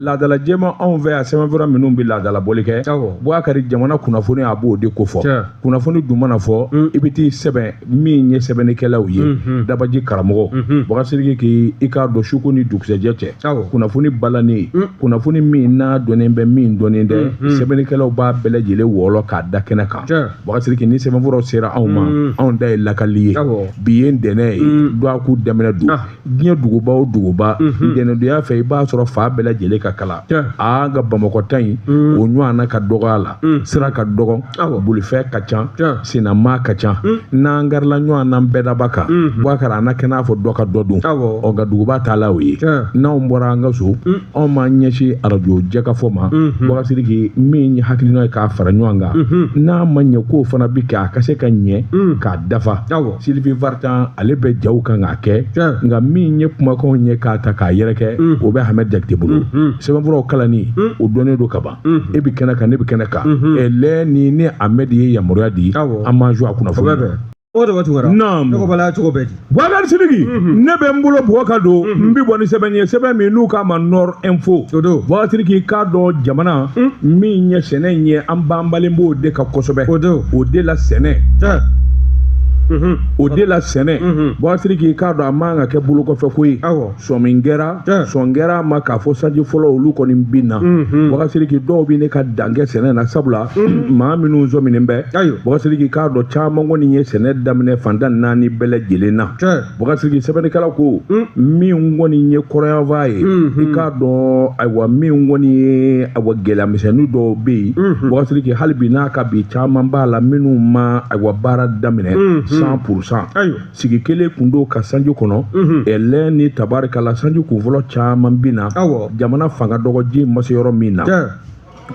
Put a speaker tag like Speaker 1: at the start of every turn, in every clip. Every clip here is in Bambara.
Speaker 1: Laadala jɛma anw fɛ yan, sɛbɛnfura minnu bɛ laadala bɔli kɛ, Bubakari, jamana kunnafoni a b'o de ko fɔ. Kunnafoni dun mana fɔ, i bɛ t'i sɛbɛn min ye sɛbɛnnikɛlaw ye, dabaji karamɔgɔ Bubakari Sidiki, k'i i k'a dɔn suko ni dugusɛjɛ cɛ, kunnafoni balannen, kunnafoni min n'a dɔnnen bɛ, min dɔnnen tɛ, sɛbɛnnikɛlaw b'a bɛɛ lajɛlen wɔlɔ k'a da kɛnɛ kan. Bubakari Sidiki, ni sɛbɛnfuraw sera anw ma, anw da ye lakali ye. Bi ye ntɛnɛn ye, dɔgɔkun daminɛ don. Diɲɛ duguba o duguba, ntɛnɛndonya fɛ, i b'a sɔrɔ fa bɛɛ lajɛlen ka kala. An ka Bamakɔ ta in, o ɲɔgɔnna ka dɔgɔ a la. Sira ka dɔgɔ, bolifɛn ka ca, sennamaa ka ca. N'an garila ɲɔgɔn na bɛɛdaba kan, Bubakari, a na kɛ n'a fɔ dɔ ka dɔ dun. Ɔ nka duguba ta la o ye. N'anw bɔra an ka so, anw m'an ɲɛsin arajo jɛkafɔ ma, Bubakari Sidiki, min ye hakilina ye k'a fara ɲɔgɔn kan, n'a ma ɲɛ k'o fana bi kɛ, a ka se ka ɲɛ k'a dafa. Sylvie Vartan, ale bɛ jaw kan k'a kɛ, nka min ye kumakanw ye k'a ta k'a yɛrɛkɛ, o bɛ Hamɛd Jakite bolo. Sɛbɛnfuraw kalanni, o dɔnnen don ka ban. E bɛ kɛnɛ kan, ne bɛ kɛnɛ kan. Lɛ ni ne Hamɛd ye yamaruya di, an m'an jɔ a kunnafoni.
Speaker 2: O de b'a
Speaker 1: Naam.
Speaker 2: Ne ko bala cogo bɛɛ di.
Speaker 1: Bubakari Sidiki, ne bɛ n bolo bugɔ ka don, n bɛ bɔ ni sɛbɛn ye, sɛbɛn min n'u k'a ma Nord Info.
Speaker 2: O don.
Speaker 1: Bubakari Sidiki, k'a dɔn jamana min ye sɛnɛ in ye, an banbalen b'o de kan kosɛbɛ.
Speaker 2: O don.
Speaker 1: O de la sɛnɛ. O de la sɛnɛ. Bubakari Sidiki, k'a dɔn a man ka kɛ bolokɔfɛ ko ye. Sɔmi kɛra, sɔn kɛra a ma k'a fɔ sanji fɔlɔ olu kɔni bin na. Bubakari Sidiki, dɔw bɛ ne ka dan kɛ sɛnɛ na, sabula maa minnu sɔminen bɛ. Bubakari Sidiki, k'a dɔn caman kɔni ye sɛnɛ daminɛ fantan naani bɛɛ lajɛlen na. Bubakari Sidiki, sɛbɛnnikɛla ko min kɔni ye kɔrɔyanfan ye, i k'a dɔn, ayiwa, min kɔni ye, ayiwa, gɛlɛyamisɛnnin dɔw bɛ yen. Bubakari Sidiki, hali bi n'a ka bi, caman b'a la minnu ma, ayiwa, baara daminɛ 100%. Sigi kelen kun don ka sanji kɔnɔ ɛlɛ ni tabarikala, sanji kunfɔlɔ caman bin na. Jamana fanga dɔgɔ, ji ma se yɔrɔ min na.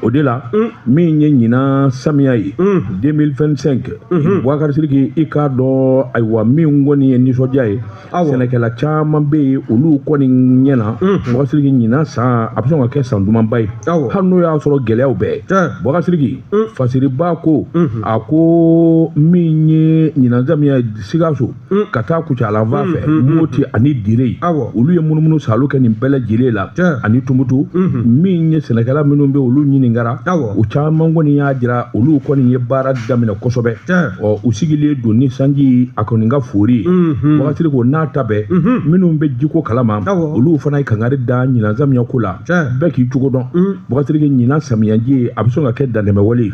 Speaker 1: O de la min ye ɲinan samiya ye 2025, Bubakari Sidiki, i k'a dɔn, ayiwa, min kɔni ye nisɔndiya ye, sɛnɛkɛla caman bɛ yen, olu kɔni ɲɛna. Bubakari Sidiki, ɲinan san a bɛ sɔn ka kɛ san dumanba ye, hali n'o y'a sɔrɔ gɛlɛyaw bɛɛ. Bubakari Sidiki, Fasiriba ko, a ko min ye ɲinan samiya, Sikaso ka taa Kucala fan fɛ, Moti ani Dire, olu ye munumunu salo kɛ nin bɛɛ lajɛlen la ani Tumutu. Min ye sɛnɛkɛla minnu bɛ, olu ɲininkara, u caman kɔni y'a jira olu kɔni ye baara daminɛ kosɛbɛ. Ɔ u sigilen don ni sanji a kɔni ka fori ye. Bubakari Sidiki, o n'a ta bɛɛ, minnu bɛ jiko kalama, olu fana ye kangari da ɲinan samiya ko la, bɛɛ k'i cogo dɔn. Bubakari Sidiki, ɲinan samiyaji ye, a bɛ sɔn ka kɛ dantɛmɛwale ye.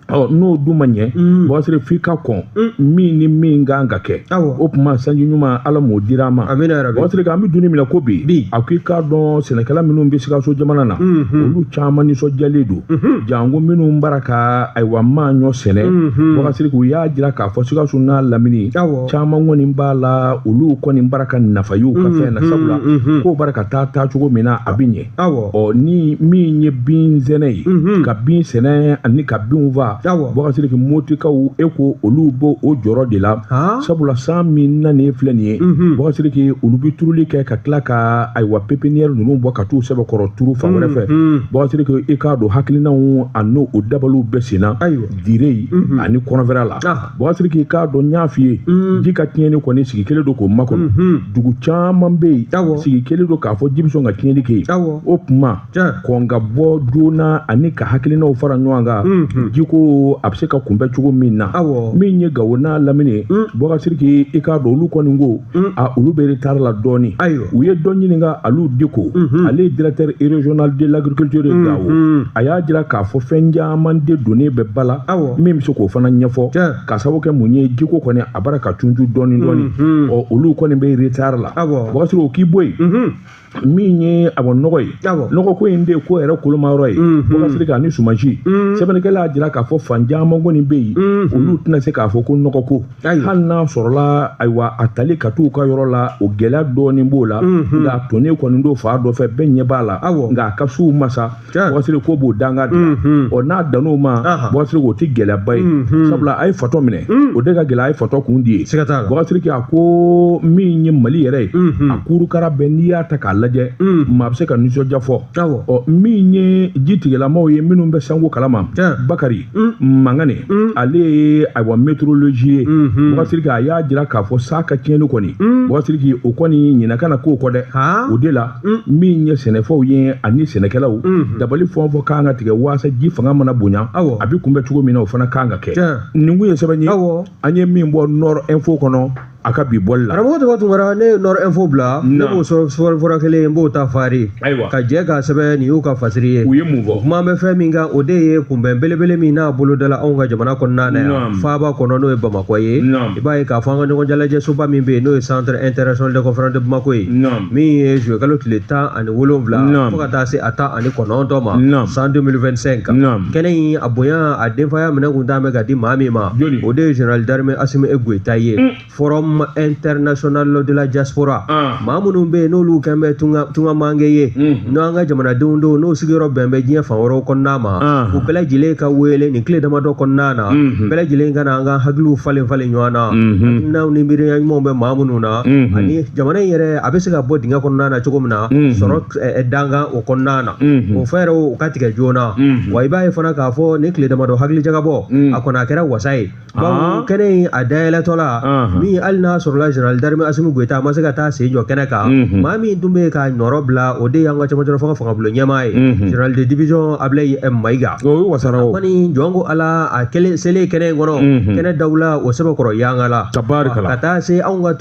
Speaker 1: Ɔ n'o dun ma ɲɛ, Bubakari Sidiki, f'i ka kɔn min ni min kan ka kɛ. O tuma sanji ɲuman, Ala m'o dira an ma. Bubakari Sidiki, an bɛ dumuni minɛ ko bi, a ko i k'a dɔn sɛnɛkɛla minnu bɛ Sikaso jamana na, olu caman nisɔndiyalen don, janko minnu bara ka, ayiwa, maaɲɔ sɛnɛ. Bubakari Sidiki, u y'a jira k'a fɔ Sikaso n'a lamini, caman kɔni b'a la, olu kɔni bara ka nafa y'u ka fɛn na, sabula k'o bara ka taa taacogo min na, a bɛ ɲɛ. Ɔ ni min ye bin sɛnɛ ye, ka bin sɛnɛ ani ka binw fa, Bubakari Sidiki, Motikaw, e ko olu b'o o jɔrɔ de la, sabula san min nanen filɛ nin ye, Bubakari Sidiki, olu bɛ turuli kɛ ka tila ka, ayiwa, pépinière ninnu bɔ ka t'u sɛbɛkɔrɔ turu fan wɛrɛ fɛ. Bubakari Sidiki, i k'a dɔn hakilinaw a n'o o dabaliw bɛ sen na Dire ani kɔnɔfɛra la. Bubakari Sidiki, i k'a dɔn n y'a f'i ye, ji ka tiɲɛni kɔni sigi kelen don k'o makɔnɔ. Dugu caman bɛ yen, sigi kelen don k'a fɔ ji bɛ sɔn ka tiɲɛni kɛ yen. O tuma kɔn ka bɔ joona ani ka hakilinaw fara ɲɔgɔn kan, jiko a bɛ se ka kunbɛn cogo min na. Min ye Gawo n'a lamini, Bubakari Sidiki, i k'a dɔn olu kɔni ko a olu bɛ retard la dɔɔni. U ye dɔ ɲininka, Alu Diko, ale ye directeur régional de l'agriculture de Gawo. A y'a jira k'a fɔ fɛn caman de donnen bɛ ba la min bɛ se k'o fana ɲɛfɔ, ka sababu kɛ mun ye, jiko kɔni a bara ka cuncu dɔɔni dɔɔni. Ɔ olu kɔni bɛ retard la. Bubakari Sidiki, o k'i bɔ yen. Min ye awɔ nɔgɔ ye, nɔgɔ ko in de ko yɛrɛ koloma yɔrɔ ye, Bubakari Sidiki, ani sumansi. Sɛbɛnnikɛla y'a jira k'a fɔ fan caman kɔni bɛ yen, olu tɛna se k'a fɔ ko nɔgɔ ko, hali n'a sɔrɔla, ayiwa, a tali ka t'u ka yɔrɔ la, o gɛlɛya dɔɔnin b'o la, nka a tonnen kɔni don fan dɔ fɛ, bɛɛ ɲɛ b'a la, nka a ka s'u ma sa, Bubakari Sidiki, ko b'o danga dilan. Ɔ n'a dann'o ma, Bubakari Sidiki, o tɛ gɛlɛyaba ye, sabula a ye fatɔ minɛ, o de ka gɛlɛn a ye fatɔ kun di ye. Bubakari Sidiki, a ko min ye Mali yɛrɛ ye, a kurukara bɛɛ, n'i y'a ta k'a lajɛ, maa bɛ se ka nisɔndiya fɔ. Ɔ, min ye ji tigilamaw ye minnu bɛ sanko kalama, Bakari Mangane, ale ye ayiwa météorologie ye. Boubacar Sidiki, a y'a jira k'a fɔ sa ka tiɲɛni kɔni, Boubacar Sidiki, o kɔni ɲinɛ kana k'o kɔ dɛ. O de la, min ye sɛnɛfɛnw ye ani sɛnɛkɛlaw, dabali fɛn o fɛn kan ka tigɛ waasa ji fanga mana bonya, a bɛ kunbɛn cogo min na, o fana kan ka kɛ. Nin kun ye sɛbɛn ye an ye min bɔ Nord Info kɔnɔ a ka bi bɔli la.
Speaker 2: Karamɔgɔ tɔgɔ Tunkara, ne ye Nord Info bila, ne b'o sɔrɔ kelen, n b'o ta fari ka jɛ k'a sɛbɛn. Nin y'u ka fasiri ye.
Speaker 1: U ye mun fɔ?
Speaker 2: Kuma bɛ fɛn min kan, o de ye kunbɛn belebele min n'a bolodala anw ka jamana kɔnɔna na yan, faaba kɔnɔ, n'o ye Bamakɔ ye. I b'a ye k'a fɔ an ka ɲɔgɔn jalajɛsoba min bɛ yen, n'o ye Centre international de conférence de Bamako ye, min ye juillet kalo tile 17 fo ka taa se a 19 ma, san 2025. Kɛnɛ in a bonya, a denfaya minɛ kun t'an bɛ ka di maa min ma, o de ye général d'armée Assimi Goïta ye. Forum international de la diaspora, maa minnu bɛ yen n'olu kɛn bɛ tungamange ye, n'an ka jamanadenw don, n'o sigiyɔrɔ bɛn bɛ diɲɛ fan wɛrɛw kɔnɔna ma, u bɛɛ lajɛlen ka wele nin tile damadɔ kɔnɔna na, bɛɛ lajɛlen ka na an ka hakiliw falen falen ɲɔgɔn na, hakilinaw ni miiriya ɲumanw bɛ maa minnu na, ani jamana in yɛrɛ a bɛ se ka bɔ dingɛ kɔnɔna na cogo min na, sɔrɔ dankan o kɔnɔna na, o fɛɛrɛw u ka tigɛ joona. Wa i b'a ye fana k'a fɔ nin tile damadɔ hakili jagabɔ a kɔni a kɛra wasa ye, bawo kɛnɛ in a dayɛlɛtɔ la, min hali n'a sɔrɔla général d'armée Assimi Goïta a ma se ka taa sen jɔ kɛnɛ kan, maa min tun bɛ yen ka nɔrɔ bila, o de y'an ka cɛmancɛ fanga fangabulon ɲɛmaa ye, général de division Ablaye Maïga.
Speaker 1: O wasara o.
Speaker 2: Kɔni jɔn ko Ala, a kelen selen kɛnɛ in kɔnɔ, kɛnɛ dawula o sɛbɛkɔrɔ yanga la, ka taa se anw ka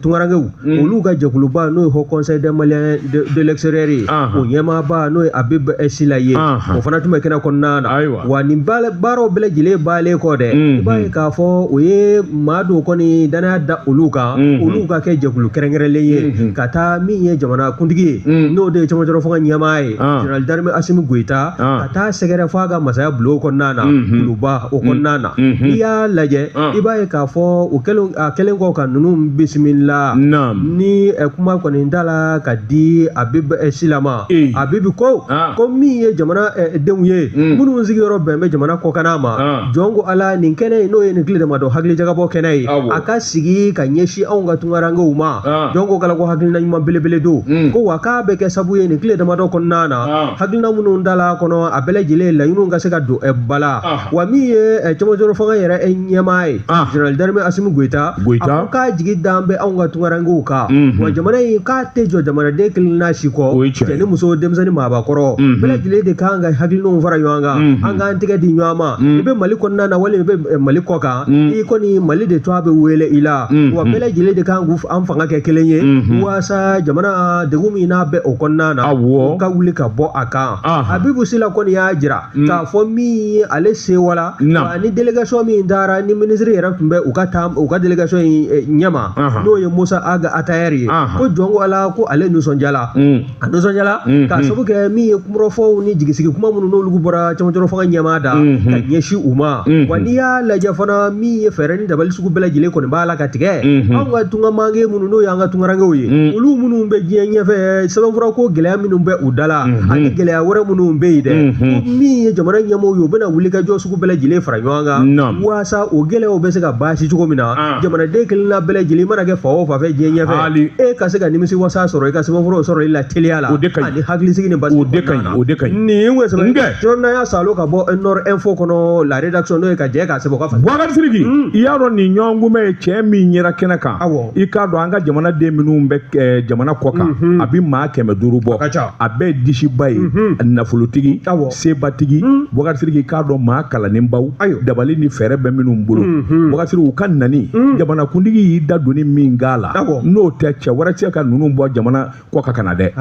Speaker 2: tungarankew olu ka jɛkuluba, n'o ye Haut Conseil des Maliens de l'extérieur ye, o ɲɛmaaba, n'o ye Habib Sila ye, o fana tun bɛ kɛnɛ kɔnɔna na. Wa nin baaraw bɛɛ lajɛlen baalen kɔ dɛ, i b'a ye k'a fɔ o ye maa dɔw kɔni danaya da olu kan, olu ka kɛ jɛkulu kɛrɛnkɛrɛnlen ye ka taa min ye jamana kuntigi ye, n'o de ye cɛmancɛ fanga ɲɛmaa ye, général d'armée Assimi Goïta, ka taa sɛgɛrɛ f'a ka masaya bulon kɔnɔna na, kuluba o kɔnɔna na. N'i y'a lajɛ, i b'a ye k'a fɔ o kɛlen, a kɛlen kɔ ka ninnu bisimila ni kuma kɔni da la ka di Habib Sila ma, Habib ko min ye jamana denw ye minnu sigiyɔrɔ bɛn bɛ jamana kɔkanna ma, jɔn ko Ala, nin kɛnɛ in, n'o ye nin tile damadɔ hakili jagabɔ kɛnɛ ye, a ka sigi ka ɲɛsin anw ka tungarankew ma, jɔn ko kala ko hakilina ɲuman belebele don, ko wa k'a bɛ kɛ sabu ye nin tile damadɔ kɔnɔna na, hakilina minnu da la kɔnɔ, a bɛɛ lajɛlen laɲiniw ka se ka don ba la. Wa min ye cɛmancɛ fanga yɛrɛ ɲɛmaa ye, général d'armée Assimi Goïta, a ko k'a jigi dan bɛ anw ka tungarankew kan, wa jamana in k'a tɛ jɔ jamanaden kelen na si kɔ, cɛ ni muso, denmisɛnnin, maabakɔrɔ, bɛɛ lajɛlen de kan ka hakilinaw fara ɲɔgɔn kan, an k'an tɛgɛ di ɲɔgɔn ma. I bɛ Mali kɔnɔna na walima i bɛ Mali kɔ kan, i kɔni Mali de tɔgɔ bɛ wele i la, wa bɛɛ lajɛlen de kan k'u an fanga kɛ kelen ye waasa jamana degun min n'a bɛ o kɔnɔna na, o ka wuli ka bɔ a kan. Abibu Sila kɔni y'a jira k'a fɔ min ye ale sewala ni délégation min taara, ni minisiri yɛrɛ tun bɛ u ka taa u ka délégation in ɲɛma, n'o ye Musa Aga Atayɛri ye, ko jɔn ko Ala, ko ale nisɔndiyala, a nisɔndiyala k'a sababu kɛ min ye kumurɔfɔw ni jigisigi kuma minnu n'olu bɔra cɛmancɛ fanga ɲɛmaa da ka ɲɛsin u ma. Wa n'i y'a lajɛ fana, min ye fɛɛrɛ ni dabali sugu bɛɛ lajɛlen kɔni b'a la ka tigɛ, anw ka tungamange minnu, n'o y'an ka tungarankew ye, olu minnu bɛ diɲɛ ɲɛfɛ, sɛbɛnfura ko gɛlɛya minnu bɛ u da la ani gɛlɛya wɛrɛ minnu bɛ yen dɛ, ko min ye jamana ɲɛmɔgɔw ye, u bɛna wuli ka jɔ sugu bɛɛ lajɛlen fara ɲɔgɔn kan waasa o gɛlɛyaw bɛ se ka baasi cogo min na, jamanaden kelenna bɛɛ lajɛlen mana kɛ fan o fan fɛ diɲɛ ɲɛfɛ, e ka se ka nimisi wasa sɔrɔ i ka sɛbɛnfuraw sɔrɔ i la teliya la, ani hakilisigi ni basigi.
Speaker 1: O de ka ɲi, o de ka ɲi.
Speaker 2: Nin kun ye sɛbɛn sɛbɛn n'a y'a salo ka bɔ Nord Info kɔnɔ, la rédaction, n'o ye ka jɛ k'a sɛbɛn o ka fasa.
Speaker 1: Boubacar Sidiki, i y'a dɔn nin ɲɔgɔn kunbɛn ye cɛ min yera kɛnɛ kan, i k'a dɔn an ka jamanaden minnu bɛ jamana kɔ kan, a bɛ maa 500 bɔ, a bɛɛ ye disiba ye, nafolotigi, sebatigi. Boubacar Sidiki, i k'a dɔn maa kalannenbaw, dabali ni fɛɛrɛ bɛ minnu bolo. Boubacar Sidiki, u ka nani jamanakuntigi y'i da donni min k'a la, n'o tɛ cɛ wɛrɛ tɛ se ka ninnu bɔ jamana kɔ kan ka na dɛ.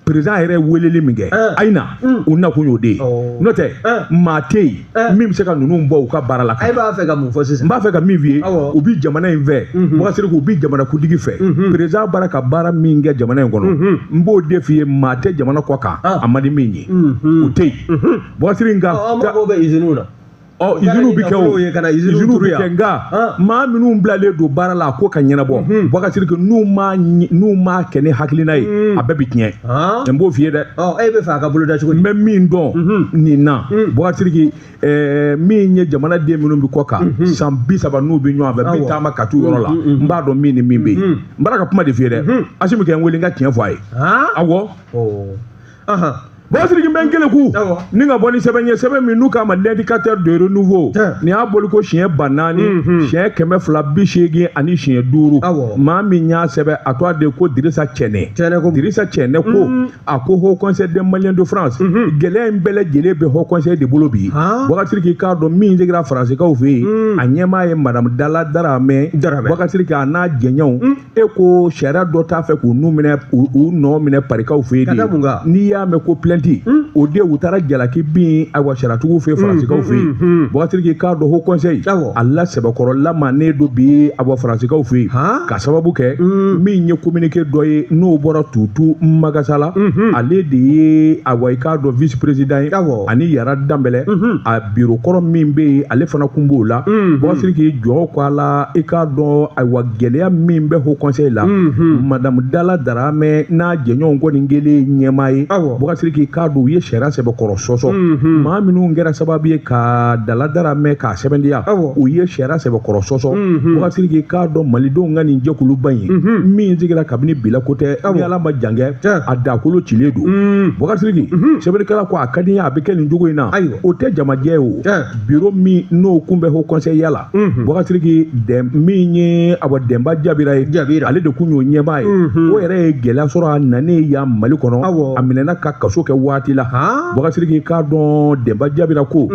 Speaker 1: Président yɛrɛ weleli min kɛ, ayi na u nakun y'o de ye, n'o tɛ maa tɛ yen min bɛ se ka ninnu bɔ u ka baara la.
Speaker 2: E b'a fɛ ka mun fɔ sisan?
Speaker 1: N b'a fɛ ka min f'i ye, u bi jamana in fɛ, Boubacar Sidiki, u bi jamanakuntigi fɛ. Président baara ka baara min kɛ jamana in kɔnɔ, n b'o de f'i ye, maa tɛ jamana kɔ kan a man di min ye, o tɛ yen. Boubacar Sidiki, nka
Speaker 2: an mago bɛ usine na.
Speaker 1: Ɔ, usines bɛ kɛ, o usines bɛ kɛ, nka maa minnu bilalen don baara la a ko ka ɲɛnabɔ, Boubacar Sidiki, n'u ma kɛ ni hakilina ye, a bɛɛ bɛ tiɲɛ. N b'o f'i ye dɛ.
Speaker 2: Ɔ, e bɛ fɛ a ka boloda cogo di?
Speaker 1: N bɛ min dɔn nin na, Boubacar Sidiki, min ye jamanaden minnu bɛ kɔ kan san 30 n'u bɛ ɲɔgɔn fɛ, min taama ka t'u yɔrɔ la, n b'a dɔn min ni min bɛ yen. N b'ala ka kuma de f'i ye dɛ. Asimi kɛ n wele n ka tiɲɛ fɔ a ye. Awɔ. Boubacar Sidiki, n bɛ n kelen ku ni ka bɔ ni sɛbɛn ye, sɛbɛn min n'u k'a ma L'Indicateur de Renouveau. Nin y'a boli ko siɲɛ 4000, siɲɛ 285 ani siɲɛ 5. Maa min y'a sɛbɛn, a tɔgɔ de ko Dirisa Cɛnɛ. Dirisa Cɛnɛ ko, a ko Haut Conseil des Maliens de France, gɛlɛya in bɛɛ lajɛlen bɛ Haut Conseil de bolo bi. Boubacar Sidiki, k'a dɔn min sigira Faransikaw fɛ yen, a ɲɛmaa ye Madame Dala Daramɛ. Boubacar Sidiki, a n'a jɛɲɔgɔnw, e ko sariya dɔ t'a fɛ k'u nu minɛ, u nɔ minɛ Parikaw fɛ yen de. N'i y'a mɛn ko plainte, o de u taara jalaki bin, ayiwa, sariyatigiw fɛ, Faransikaw fɛ yen. Boubacar Sidiki, k'a dɔn Haut Conseil a la sɛbɛkɔrɔlamanen don bi, awa, Faransikaw fɛ yen, ka sababu kɛ min ye communiqué dɔ ye n'o bɔra Tutu Magasa la, ale de ye, awa, i k'a dɔn vice président ye, ani Yara Danbɛlɛ, a bureau kɔrɔ min bɛ yen, ale fana kun b'o la. Boubacar Sidiki, jɔ ko a la, i k'a dɔn, ayiwa, gɛlɛya min bɛ Haut Conseil la, Madame Dala Daramɛ n'a jɛɲɔgɔnw kɔni kɛlen ɲɛmaa ye, Boubacar Sidiki, k'a dɔn u ye sariya sɛbɛkɔrɔ sɔsɔ. Maa minnu kɛra sababu ye ka Dala Daramɛ k'a sɛbɛndiya, u ye sariya sɛbɛkɔrɔ sɔsɔ. Boubacar Sidiki, k'a dɔn malidenw ka nin jɛkuluba in min sigira kabini bila ko tɛ, ni Ala ma jan kɛ, a dakolo cilen don. Boubacar Sidiki, sɛbɛnnikɛla ko a ka di n ye a bɛ kɛ nin cogo in na, o tɛ jamajɛ ye. O bureau min n'o kun bɛ Haut Conseil ya la, Boubacar Sidiki, min ye, awa, Dɛnba Jabira ye, ale de kun y'o ɲɛmaa ye. O yɛrɛ ye gɛlɛya sɔrɔ a nanen yan Mali kɔnɔ, a minɛna ka kaso kɛ waati la. Boubacar Sidiki, k'a dɔn Dɛnba Jabira ko,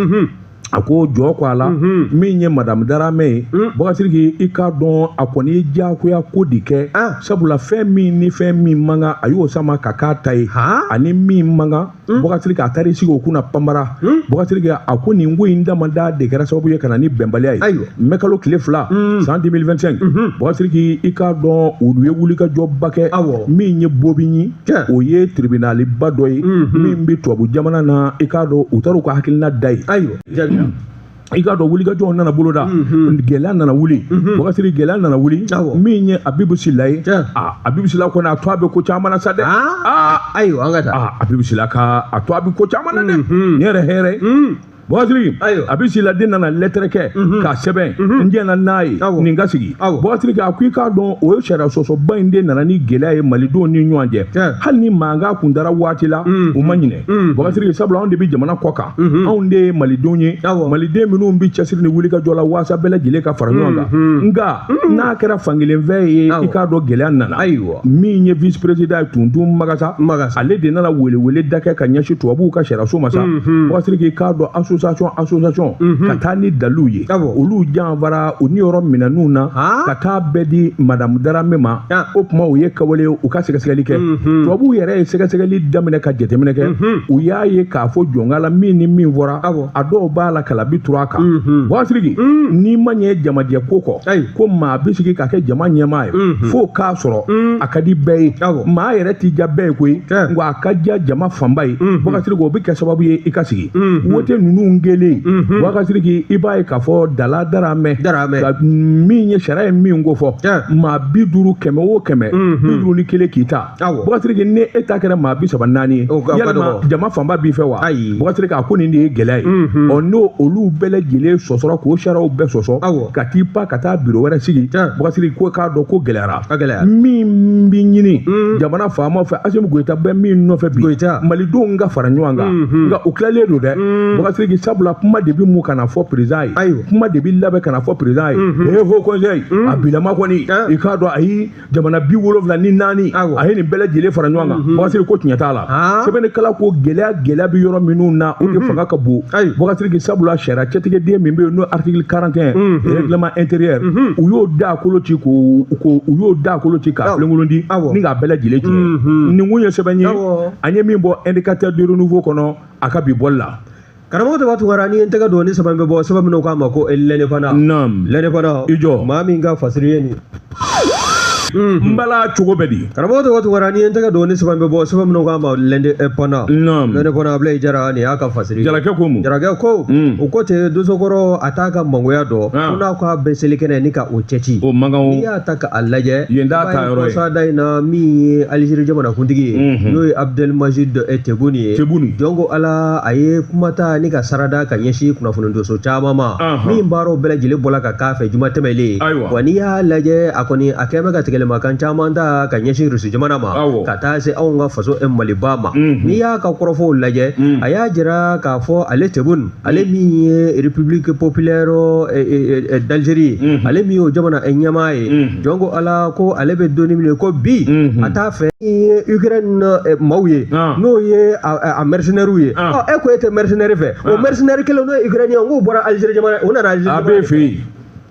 Speaker 1: a ko jɔ ko a la, min ye Madame Daramɛ ye, Boubacar Sidiki, i k'a dɔn a kɔni ye diyagoya ko de kɛ, sabula fɛn min ni fɛn min man kan, a y'o sama ka k'a ta ye, ani min man kan, Boubacar Sidiki, a taara i sigi o kunna panbara. Boubacar Sidiki, a ko nin ko in damada de kɛra sababu ye ka na ni bɛnbaliya ye. Mɛ kalo tile 2 san 2025, Boubacar Sidiki, i k'a dɔn olu ye wulikajɔba kɛ. Min ye Bobigny, o ye tribunaliba dɔ ye min bɛ tubabu jamana na, i k'a dɔn u taara u ka hakilina da ye. I k'a dɔn wulikajɔw nana boloda, gɛlɛya nana wuli. Boubacar Sidiki, gɛlɛya nana wuli. Min ye Abibu Sila ye, aa, Abibu Sila kɔni, a to a bɛ ko caman na sa dɛ.
Speaker 2: Aa, ayiwa, an ka taa.
Speaker 1: Aa, Abibu Sila ka a to a bɛ ko caman na dɛ, nin yɛrɛ hɛrɛ ye. Boubacar Sidiki, Abibu Sila den nana lɛtɛrɛ kɛ k'a sɛbɛn, n jɛna n'a ye nin ka sigi. Boubacar Sidiki, a ko i k'a dɔn o ye sariya sɔsɔba in de nana ni gɛlɛya ye malidenw ni ɲɔgɔn cɛ. Hali ni mankan kun dara waati la, u ma ɲinɛ. Boubacar Sidiki, sabula anw de bɛ jamana kɔ kan, anw de ye malidenw ye, maliden minnu bɛ cɛsiri ni wulikajɔ la waasa bɛɛ lajɛlen ka fara ɲɔgɔn kan. Nka n'a kɛra fankelen fɛ ye, i k'a dɔn gɛlɛya nana. Min ye vice président ye, Tuntun Magasa, ale de nana welewele da kɛ ka ɲɛsin tubabuw ka sariyaso ma sa. Boubacar Sidiki, k'a dɔn association ka taa ni dalilu ye, olu janfara u ni yɔrɔ minɛnw na ka taa bɛɛ di Madame Darame ma. O tuma u ye kawale u ka sɛgɛsɛgɛli kɛ. Tubabuw yɛrɛ ye sɛgɛsɛgɛli daminɛ ka jateminɛ kɛ, u y'a ye k'a fɔ jɔnka la min ni min fɔra, a dɔw b'a la kalabi turu a kan. Boubacar Sidiki, n'i ma ɲɛ jamajɛ ko kɔ, ko maa bɛ sigi ka kɛ jama ɲɛmaa ye, fo k'a sɔrɔ a ka di bɛɛ ye. Maa yɛrɛ t'i ja bɛɛ ye koyi, nka a ka diya jama fanba ye. Boubacar Sidiki, o bɛ kɛ sababu ye i ka sigi wote ninnu kɛlen. Boubacar Sidiki, i b'a ye k'a fɔ Dala Daramɛ, min ye sariya ye min ko fɔ, maa 50, 100 o 100, 51 k'i ta. Boubacar Sidiki, ni e ta kɛra maa 34 ye, yalima jama fanba b'i fɛ wa? Boubacar Sidiki, a ko nin de ye gɛlɛya ye. Ɔ, n'o olu bɛɛ lajɛlen sɔsɔra k'o sariyaw bɛɛ sɔsɔ ka t'i pan ka taa biro wɛrɛ sigi, Boubacar Sidiki, ko k'a dɔn ko gɛlɛyara. Min bɛ ɲini jamana faamaw fɛ, Asimi Goyita bɛ min nɔfɛ bi, malidenw ka fara ɲɔgɔn kan, nka o tilalen don dɛ, Boubacar Sidiki, sabula kuma de bɛ mun ka na fɔ président ye, kuma de bɛ labɛn ka na fɔ président ye. Ee, Haut Conseil a bilama kɔni, i k'a dɔn ayi, jamana 74, a ye nin bɛɛ lajɛlen fara ɲɔgɔn kan. Boubacar Sidiki, ko tiɲɛ t'a la. Sɛbɛnnikɛla ko gɛlɛya bɛ yɔrɔ minnu na, o de fanga ka bon. Boubacar Sidiki, sabula sariya cɛtigɛden min bɛ yen n'o article 41 règlement intérieur, u y'o da kolo ci k'o u y'o da kolo ci k'a filenkolon di ni k'a bɛɛ lajɛlen tiɲɛ. Nin kun ye sɛbɛn ye an ye min bɔ Indicateur de Renouveau kɔnɔ a ka bi bɔli la.
Speaker 2: Karamɔgɔ Daba Tunkara, ni ye n tɛgɛ don ni sɛbɛn bɛ bɔ, sɛbɛn minnu k'a ma ko L'Indépendant.
Speaker 1: Naam.
Speaker 2: L'Indépendant.
Speaker 1: I jɔ.
Speaker 2: Maa min ka fasiri ye nin.
Speaker 1: N bala cogo bɛ di?
Speaker 2: Karamɔgɔ tɔgɔ Tunkara, n'i ye n tɛgɛ don ni sɛbɛn bɛ bɔ, sɛbɛn minnu k'a ma L'Indépendant.
Speaker 1: Naam.
Speaker 2: L'Indépendant, Ablaye Jara, nin y'a ka fasiri.
Speaker 1: Jarakɛ ko mun?
Speaker 2: Jarakɛ ko, o ko ten dosokɔrɔ a t'a ka mangoya dɔn, ko n'a ko a bɛ selikɛnɛ ni ka o cɛci.
Speaker 1: O man kan o.
Speaker 2: N'i y'a ta k'a lajɛ,
Speaker 1: Yen t'a ta yɔrɔ ye.
Speaker 2: Kɔsada in na, min ye Alizeri jamanakuntigi ye, n'o ye Abdelmajid Tebboune ye.
Speaker 1: Tebboune.
Speaker 2: Jɔn ko Ala, a ye kuma ta ni ka sarada ka ɲɛsin kunnafonidiso caman ma, min baaraw bɛɛ lajɛlen bɔla ka k'a fɛ juma tɛmɛlen.
Speaker 1: Ayiwa.
Speaker 2: Wa n'i y'a lajɛ, a kɔni a kɛn bɛ ka tigɛlimakan caman ta ka ɲɛsin Rusi jamana ma, ka taa se anw ka faso Maliba ma. N'i y'a ka kɔrɔfɔw lajɛ, a y'a jira k'a fɔ ale Tebboune, ale min ye République populaire d'Algérie, ale min y'o jamana ɲɛmaa ye, jɔn ko Ala, ko ale bɛ don min ko bi, a t'a fɛ ye Ukraine maaw ye, n'o ye a mercenaires ye. Ɔ, e ko e tɛ mercenaire fɛ, o mercenaire kelen n'o ye Ukrainien, k'o bɔra Algérie jamana, o nana Algérie.
Speaker 1: A b'e fɛ yen,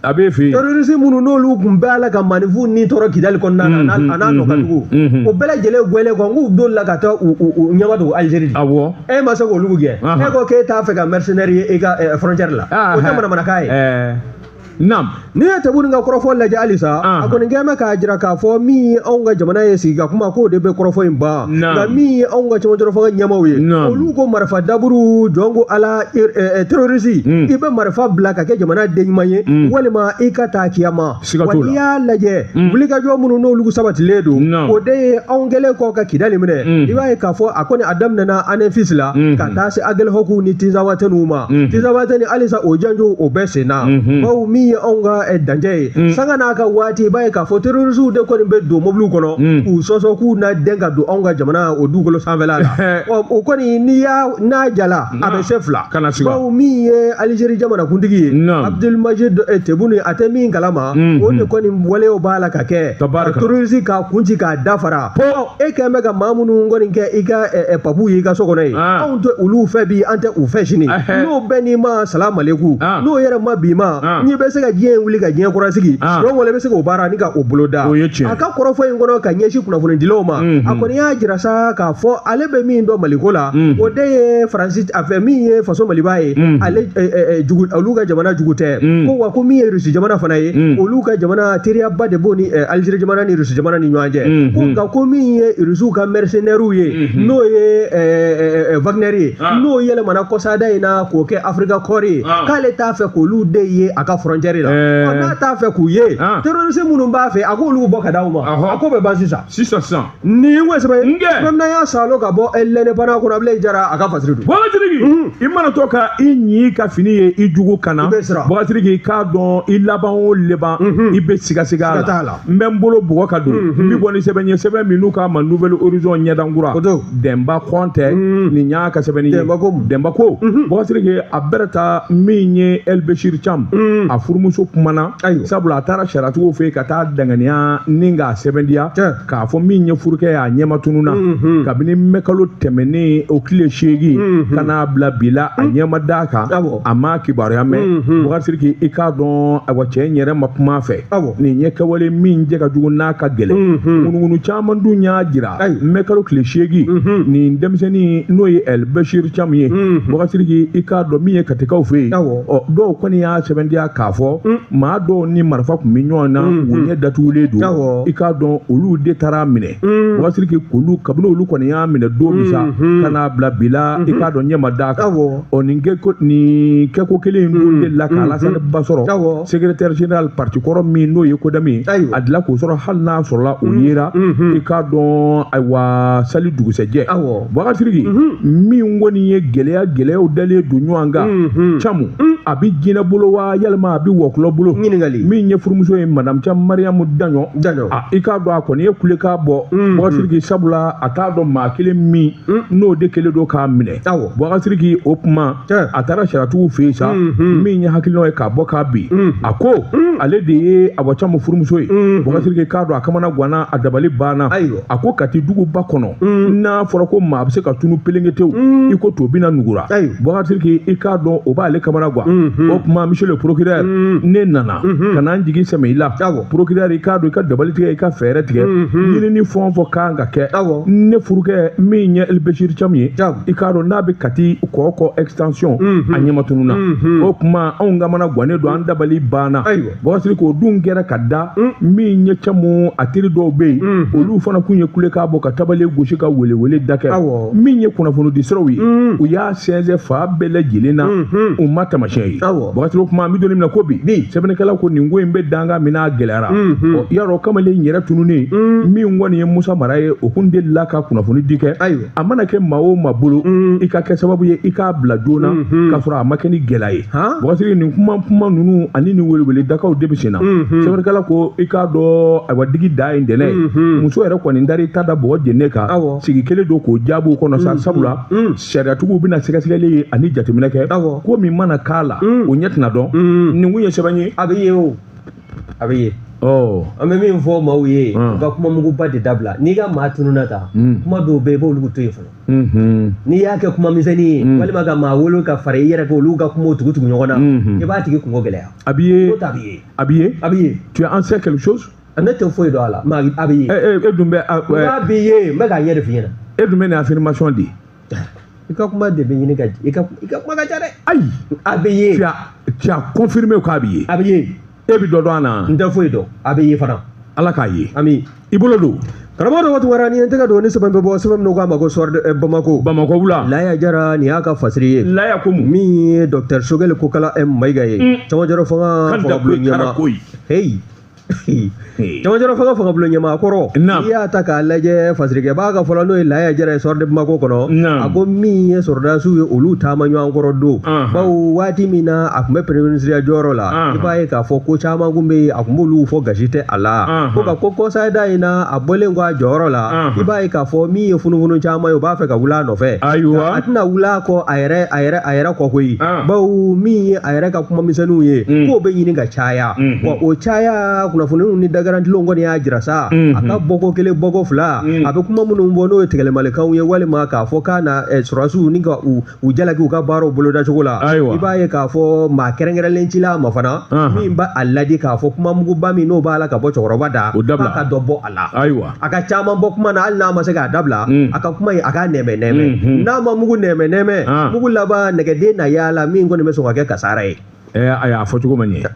Speaker 1: a b'e fɛ yen.
Speaker 2: Terroriste minnu n'olu tun bɛ a la ka maaninfinw ni tɔɔrɔ Kidali kɔnɔna na, a n'a nɔ ka jugu, o bɛɛ lajɛlen gɛlen kɔ, k'u dolila ka taa u ɲɛma dogo Algérie de.
Speaker 1: Awɔ.
Speaker 2: E ma se k'olu gɛn, e ko k'e t'a fɛ ka mercenaire ye i ka frontière la, o tɛ manamanakan ye.
Speaker 1: Naam.
Speaker 2: N'i ye Tebboune ka kɔrɔfɔ lajɛ halisa, a kɔni kɛn bɛ k'a jira k'a fɔ min ye anw ka jamana ye sigi ka kuma, k'o de bɛ kɔrɔfɔ in ban, nka min ye anw ka cɛmancɛ fanga ɲɛmaaw ye, olu ko marifa daburu, jɔn ko Ala, terroriste, i bɛ marifa bila ka kɛ jamana den ɲuman ye, walima i ka taa kiyama. Wa n'i y'a lajɛ, wulikajɔ minnu n'olu sabatilen don, o de ye anw kɛlen kɔ ka Kidali minɛ, i b'a ye k'a fɔ a kɔni a daminɛna Anefis la ka taa se Agelihɔku ni Tinzawatɛniw ma. Tinzawatɛni halisa o janjo o bɛ sen na, bawo min ye anw ka dancɛ ye, sanga n'a ka waati, i b'a ye k'a fɔ terroristew de kɔni bɛ don mobiliw kɔnɔ k'u sɔsɔ k'u na den ka don anw ka jamana o dugukolo sanfɛla la. O kɔni n'i y'a n'a jala, a bɛ se fila, bawo min ye Alizeri jamanakuntigi ye Abdelmajid Tebboune, a tɛ min kalama, o de kɔni waleyaw b'a la ka kɛ ka terroriste k'a kun ci k'a dafara. E kɛn bɛ ka maa minnu kɔni kɛ i ka papu ye i ka so kɔnɔ yen, anw tɛ olu fɛ bi, an tɛ u fɛ sini. N'o bɛɛ n'i ma salamaleku, n'o yɛrɛ ma bi ma, n'i bɛ se ka diɲɛ wuli ka diɲɛ kura sigi, donc wala i bɛ se k'o baara ni ka o boloda. A ka kɔrɔfɔ in kɔnɔ ka ɲɛsin kunnafonidilaw ma, a kɔni y'a jira sa k'a fɔ ale bɛ min dɔn Maliko la, o de ye Faransi a fɛ min ye faso Maliba ye, ale jugu, olu ka jamana jugu tɛ, ko wa ko min ye Rusi jamana fana ye, olu ka jamana teriyaba de b'o ni Alizeri jamana ni Rusi jamana ni ɲɔgɔn cɛ, ko nka ko min ye Rusiw ka mercenaires ye, n'o ye Wagner ye, n'o yɛlɛmana kɔsada in na k'o kɛ Afrika Corps ye, k'ale t'a fɛ k'olu de ye a ka frontière la. N'a t'a fɛ k'u ye, terroriste minnu b'a fɛ, a k'olu bɔ ka d'aw ma, a ko bɛ ban sisan.
Speaker 1: Sisan.
Speaker 2: Nin ko sɛbɛn sɛbɛn y'a salo ka bɔ L'Indépendant kɔnɔ, Ablaye Jara a ka fasiri don.
Speaker 1: Bɔgɔtirigi, i mana to ka i ɲi ka fini ye i jugu kana, Bɔgɔtirigi, k'a dɔn i laban o laban, i bɛ sigasiga a la. N bɛ n bolo bugɔ ka don, n bɛ bɔ ni sɛbɛn ye, sɛbɛn min n'u k'a ma Nouvel Horizon ɲɛdankura, Dɛnba Kɔntɛ, nin y'a ka sɛbɛnni ye. Dɛnba ko, Bɔgɔtirigi, a bɛrɛ ta min ye El Bechir Thiam, a furumuso kumana, sabula a taara sariyatigiw fɛ yen ka taa danganiya ni k'a sɛbɛndiya k'a fɔ min ye furukɛ ye, a ɲɛma tununna kabini mɛkalo tɛmɛnen o tile 8 ka n'a bila bi la, a ɲɛma d'a kan, a ma kibaruya mɛn. Bɔgɔtirigi, i k'a dɔn, ayiwa, cɛ in yɛrɛ ma kuma a fɛ, nin ye kɛwale min jɛ ka jugu n'a ka gɛlɛn. Ŋunuŋunu caman dun y'a jira mɛkalo tile 8, nin denmisɛnnin n'o ye El Bechir Thiam ye, Bɔgɔtirigi, i k'a dɔn min ye Katikaw fɛ yen, ɔ dɔw kɔni y'a sɛbɛndiya k'a fɔ maa dɔw ni marifa tun bɛ ɲɔgɔn na, u ɲɛ datugulen don, i k'a dɔn olu de taara minɛ. Bɔgɔtirigi, k'olu kabini olu kɔni y'a minɛ don min sa ka n'a bila bi la, i k'a dɔn ɲɛ ma d'a kan. Ɔ nin kɛko kelen in dun de la ka Alasani Ba sɔrɔ, secrétaire général parti kɔrɔ min n'o ye Kodami ye, a dila k'o sɔrɔ hali n'a sɔrɔla o yera, i k'a dɔn ayiwa sali dugusɛjɛ. Bɔgɔtirigi, min kɔni ye gɛlɛya gɛlɛyaw dalen don ɲɔgɔn kan, Camu, a bɛ jinɛ bolo wa yalima a bɛ wɔkulɔ bolo?
Speaker 2: Ɲininkali.
Speaker 1: Min ye furumuso ye Madame Thiam Mariamu Daɲɔ, i k'a dɔn a kɔni ye kulekan bɔ Bɔgɔtirigi, sabula a t'a dɔn maa kelen min n'o de kelen don k'a minɛ. Bɔgɔtirigi, o kuma a taara sariyatigiw fɛ yen sa, min ye hakilinaw ye k'a bɔ k'a bin, a ko ale de ye Awa Camu furumuso ye. Bɔgɔtirigi, k'a dɔn a kamana ganna, a dabali banna. A ko Kati duguba kɔnɔ, n'a fɔra ko maa bɛ se ka tunu pelenketew, i ko to bɛna nugura. Bɔgɔtirigi, i k'a dɔn o b'ale kamana gan. O kuma monsieur le procureur, Ne nana ka na n jigi sɛmɛ i la. Procureur i k'a dɔn i ka dabali tigɛ i ka fɛɛrɛ tigɛ. Ɲinini fɛn o fɛn kan ka kɛ. Ne furukɛ min ye El Bashir Thiam ye. I k'a dɔn n'a bɛ Kati kɔkɔ extension a ɲɛmatununa. O tuma anw kamana gannen don an dabali banna. Boubacar Sidiki o dun kɛra ka da min ye Thiam a teri dɔw bɛ yen olu fana kun ye kulekan bɔ ka tabale gosi ka welewele da kɛ. Min ye kunnafoni di siraw ye u y'a sɛnsɛn fa bɛɛ lajɛlen na u ma taamasiyɛn ye. Boubacar Sidiki o tuma an bɛ don min na ko bi sɛbɛnnikɛla ko nin ko in bɛ danga min n'a gɛlɛyara. Yarɔ kamalen yɛrɛ tununnen min kɔni ye Musa Mara ye o kun delila ka kunnafoni di kɛ. A mana kɛ maa o maa bolo i ka kɛ sababu ye i k'a bila joona k'a sɔrɔ a ma kɛ ni gɛlɛya ye. Boubacar Sidiki nin kuma ninnu ani nin welewele dakaw de bɛ sen na. Sɛbɛnnikɛla ko i k'a dɔn ayiwa digi da ye ntɛnɛn ye. Muso yɛrɛ kɔni dar'i ta da bɔgɔ jenne kan. Sigi kelen don k'o jaabi kɔnɔ sa sabula sariyatigiw bɛna sɛgɛsɛgɛli ye ani jateminɛ kɛ. Ko min mana k'a la o ɲɛ tɛna dɔn. Nin kun ye sɛbɛn ye.
Speaker 2: A bɛ ye o. A bɛ ye. An bɛ min fɔ maaw ye u ka kuma muguba de dabila. N'i ka maa tununna ta kuma dɔw bɛ yen i b'olu to yen fɔlɔ. N'i y'a kɛ kuma misɛnnin ye walima ka maa wolo ka fara i yɛrɛ kan olu ka kumaw tugu tugu ɲɔgɔn na i b'a tigi kungo gɛlɛya.
Speaker 1: A b'i ye.
Speaker 2: Ko ta b'i ye.
Speaker 1: A b'i ye.
Speaker 2: A b'i ye.
Speaker 1: Tu en sais quelque chose?
Speaker 2: Ne tɛ foyi dɔn a la mais a b'i ye.
Speaker 1: E dun bɛ.
Speaker 2: A b'i ye n bɛ k'a ɲɛ de f'i ɲɛna.
Speaker 1: E dun bɛ nin affirmation di.
Speaker 2: I ka kuma de bɛ ɲini ka i ka kuma ka ca dɛ.
Speaker 1: Ayi.
Speaker 2: A b'i ye.
Speaker 1: Tu as confirmé k'a b'i ye.
Speaker 2: A b'i ye.
Speaker 1: E bɛ dɔ dɔn a na.
Speaker 2: N tɛ foyi dɔn a bɛ ye fana.
Speaker 1: Ala k'a ye.
Speaker 2: Ami.
Speaker 1: I bolo don.
Speaker 2: Karamɔgɔ dɔgɔ Tunkara ni ye n tɛgɛ don ni sɛbɛn bɛ bɔ sɛbɛn min k'a ma ko Soir de Bamako.
Speaker 1: Bamakɔ wula.
Speaker 2: Laya Jara nin y'a ka fasiri ye.
Speaker 1: Laya ko mun.
Speaker 2: Min ye docteur Sogɛli Kokala Mayiga ye. Cɛmancɛrɔ fanga fangabulon ɲɛmaa. Heyi. Cɛmancɛrɔ fanga fangabulon ɲɛmaa kɔrɔ. N'i y'a ta k'a lajɛ fasirikɛbaa ka fɔlɔ n'o ye Laya Jara ye Soir de Bamako kɔnɔ. A ko min ye sɔrɔdasiw ye olu taama ɲɔgɔn kɔrɔ don. Bawo waati min na a tun bɛ premier ministre jɔyɔrɔ la. I b'a ye k'a fɔ ko caman kun bɛ yen a tun b'olu fɔ gasi tɛ a la. Ko ka ko kɔsada in na a bɔlen kɔ a jɔyɔrɔ la. I b'a ye k'a fɔ min ye funufunu caman ye o b'a fɛ ka wuli a nɔfɛ.
Speaker 1: Ayiwa.
Speaker 2: A tɛna wuli a kɔ a yɛrɛ kɔ koyi. Bawo min ye a yɛrɛ ka kuma misɛnninw ye. K'o bɛ ɲini ka caya. Wa o caya kunnafoniw ni dagarantilenw kɔni y'a jira sa. A ka bɔko kelen bɔko fila. A bɛ kuma minnu bɔ n'o ye tigɛlɛmalikanw ye walima k'a fɔ k'a na sɔrɔdasiw ni ka u jalaki u ka baaraw bolodacogo la. I b'a ye k'a fɔ maa kɛrɛnkɛrɛnlen cila a ma fana. Min b'a a ladi k'a fɔ kuma muguba min n'o b'a la ka bɔ cɛkɔrɔba da. K'a ka dɔ bɔ a la.
Speaker 1: Ayiwa.
Speaker 2: A ka caman bɔ kuma na hali n'a ma se k'a dabila. A ka kuma in a k'a nɛmɛ nɛmɛ. N'a ma mugu nɛmɛ nɛmɛ. Mugu laban nɛgɛden na yaala min kɔni bɛ sɔn ka kɛ kasara ye.
Speaker 1: A y'a fɔ cogo ma ɲɛ.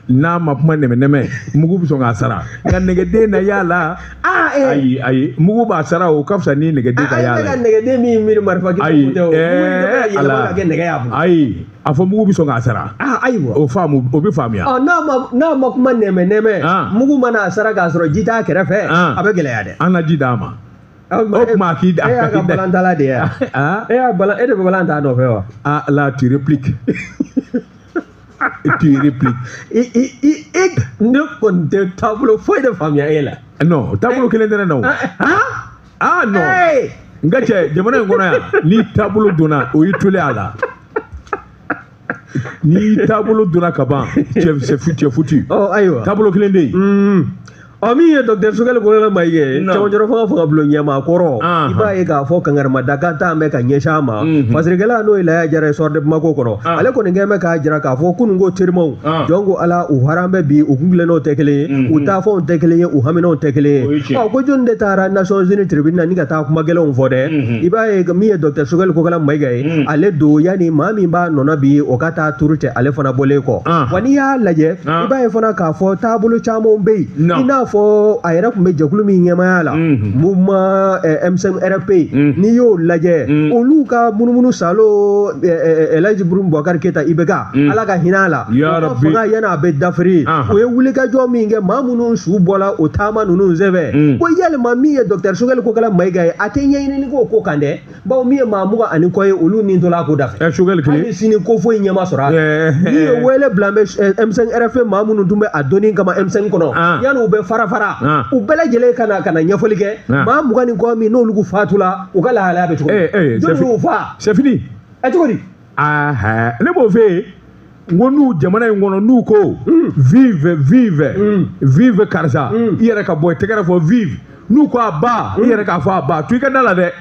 Speaker 1: N'a ma kuma nɛmɛ nɛmɛ mugu bɛ sɔn k'a sara nka nɛgɛden na yaala. Ayi ayi mugu b'a sara o ka fisa ni nɛgɛden ka yaala.
Speaker 2: Ayi ka nɛgɛden min miiri marifa kisɛ tɛ o. Ala ka kɛ nɛgɛ y'a bolo.
Speaker 1: Ayi a fɔ mugu bɛ sɔn k'a sara.
Speaker 2: Ayiwa.
Speaker 1: O faamu o bɛ faamuya.
Speaker 2: N'a ma kuma nɛmɛ nɛmɛ. Mugu mana a sara k'a sɔrɔ ji t'a kɛrɛfɛ. A bɛ gɛlɛya dɛ.
Speaker 1: An na ji d'a ma. O tuma k'i
Speaker 2: da. E y'a ka balantala de ye. E y'a balan e de bɛ balan t'a nɔfɛ wa.
Speaker 1: Là tu répliques. Tu répliques.
Speaker 2: Ne kɔni tɛ taabolo foyi de faamuya e la.
Speaker 1: Non taabolo kelen tɛ ne na o. Ah non. N ka cɛ jamana in kɔnɔ yan ni taabolo donna o y'i tolen a la. Ni taabolo donna ka ban cɛ foutu.
Speaker 2: Ayiwa.
Speaker 1: Taabolo kelen de yen.
Speaker 2: Min ye docteur Sogɛli Kokala Mayiga ye cɛmancɛrɔ fanga fangabulon ɲɛmaa kɔrɔ. I b'a ye k'a fɔ kangarimadakan t'an bɛ ka ɲɛsin a ma. Fasirikɛla n'o ye Laya Jara ye Soir de Bamako kɔnɔ. Ale kɔni kɛn bɛ k'a jira k'a fɔ kunun ko terimaw. Jɔn ko Ala u haran bɛ bi u kun tilennaw tɛ kelen ye. U taafɛnw tɛ kelen ye u haminaw tɛ kelen ye. Ko jɔnni de taara Nations Unies tribune na ni ka taa kuma gɛlɛnw fɔ dɛ. I b'a ye min ye docteur Sogɛli Kokala Mayiga ye. Ale don yanni maa min b'a nɔ bi o ka taa turu cɛ ale fana bɔlen kɔ. Wa n'i y'a lajɛ i b'a ye fana k'a fɔ taabolo camanw bɛ yen. I n'a fɔ a yɛrɛ tun bɛ jɛkulu min ɲɛmaaya la mouvement M5RP n'i y'o lajɛ olu ka munumunu salo El Hadji Ibrahim Boubacar Keita IBK Ala ka hinɛ a la o ka fanga yanni a bɛ dafiri o ye wulikajɔ min kɛ maa minnu su bɔla o taama ninnu senfɛ ko yalima min ye docteur Sogɛli Kokala Mayiga ye a tɛ ɲɛɲinini k'o ko kan dɛ bawo min ye maa 20 ni kɔ ye olu ni tola a ko da fɛ
Speaker 1: Sogɛli kelen
Speaker 2: hali sini ko foyi ɲɛ ma sɔrɔ a la n'i ye wele bila n bɛ M5RP maa minnu tun bɛ a donni kama M5 kɔnɔ yanni u bɛ fara fara u bɛɛ lajɛlen ka na ɲɛfɔli kɛ maa 20 ni kɔ min n'olu fatula u ka lahalaya bɛ cogo di jɔnni y'u fa
Speaker 1: c'est fini
Speaker 2: cogo di
Speaker 1: ne b'o fɛ yen n ko n'u jamana in kɔnɔ n'u ko vive vive vive karisa i yɛrɛ ka bɔ i tɛgɛrɛ fɔ vive n'u ko a ba i yɛrɛ k'a fɔ a ba to i ka da la dɛ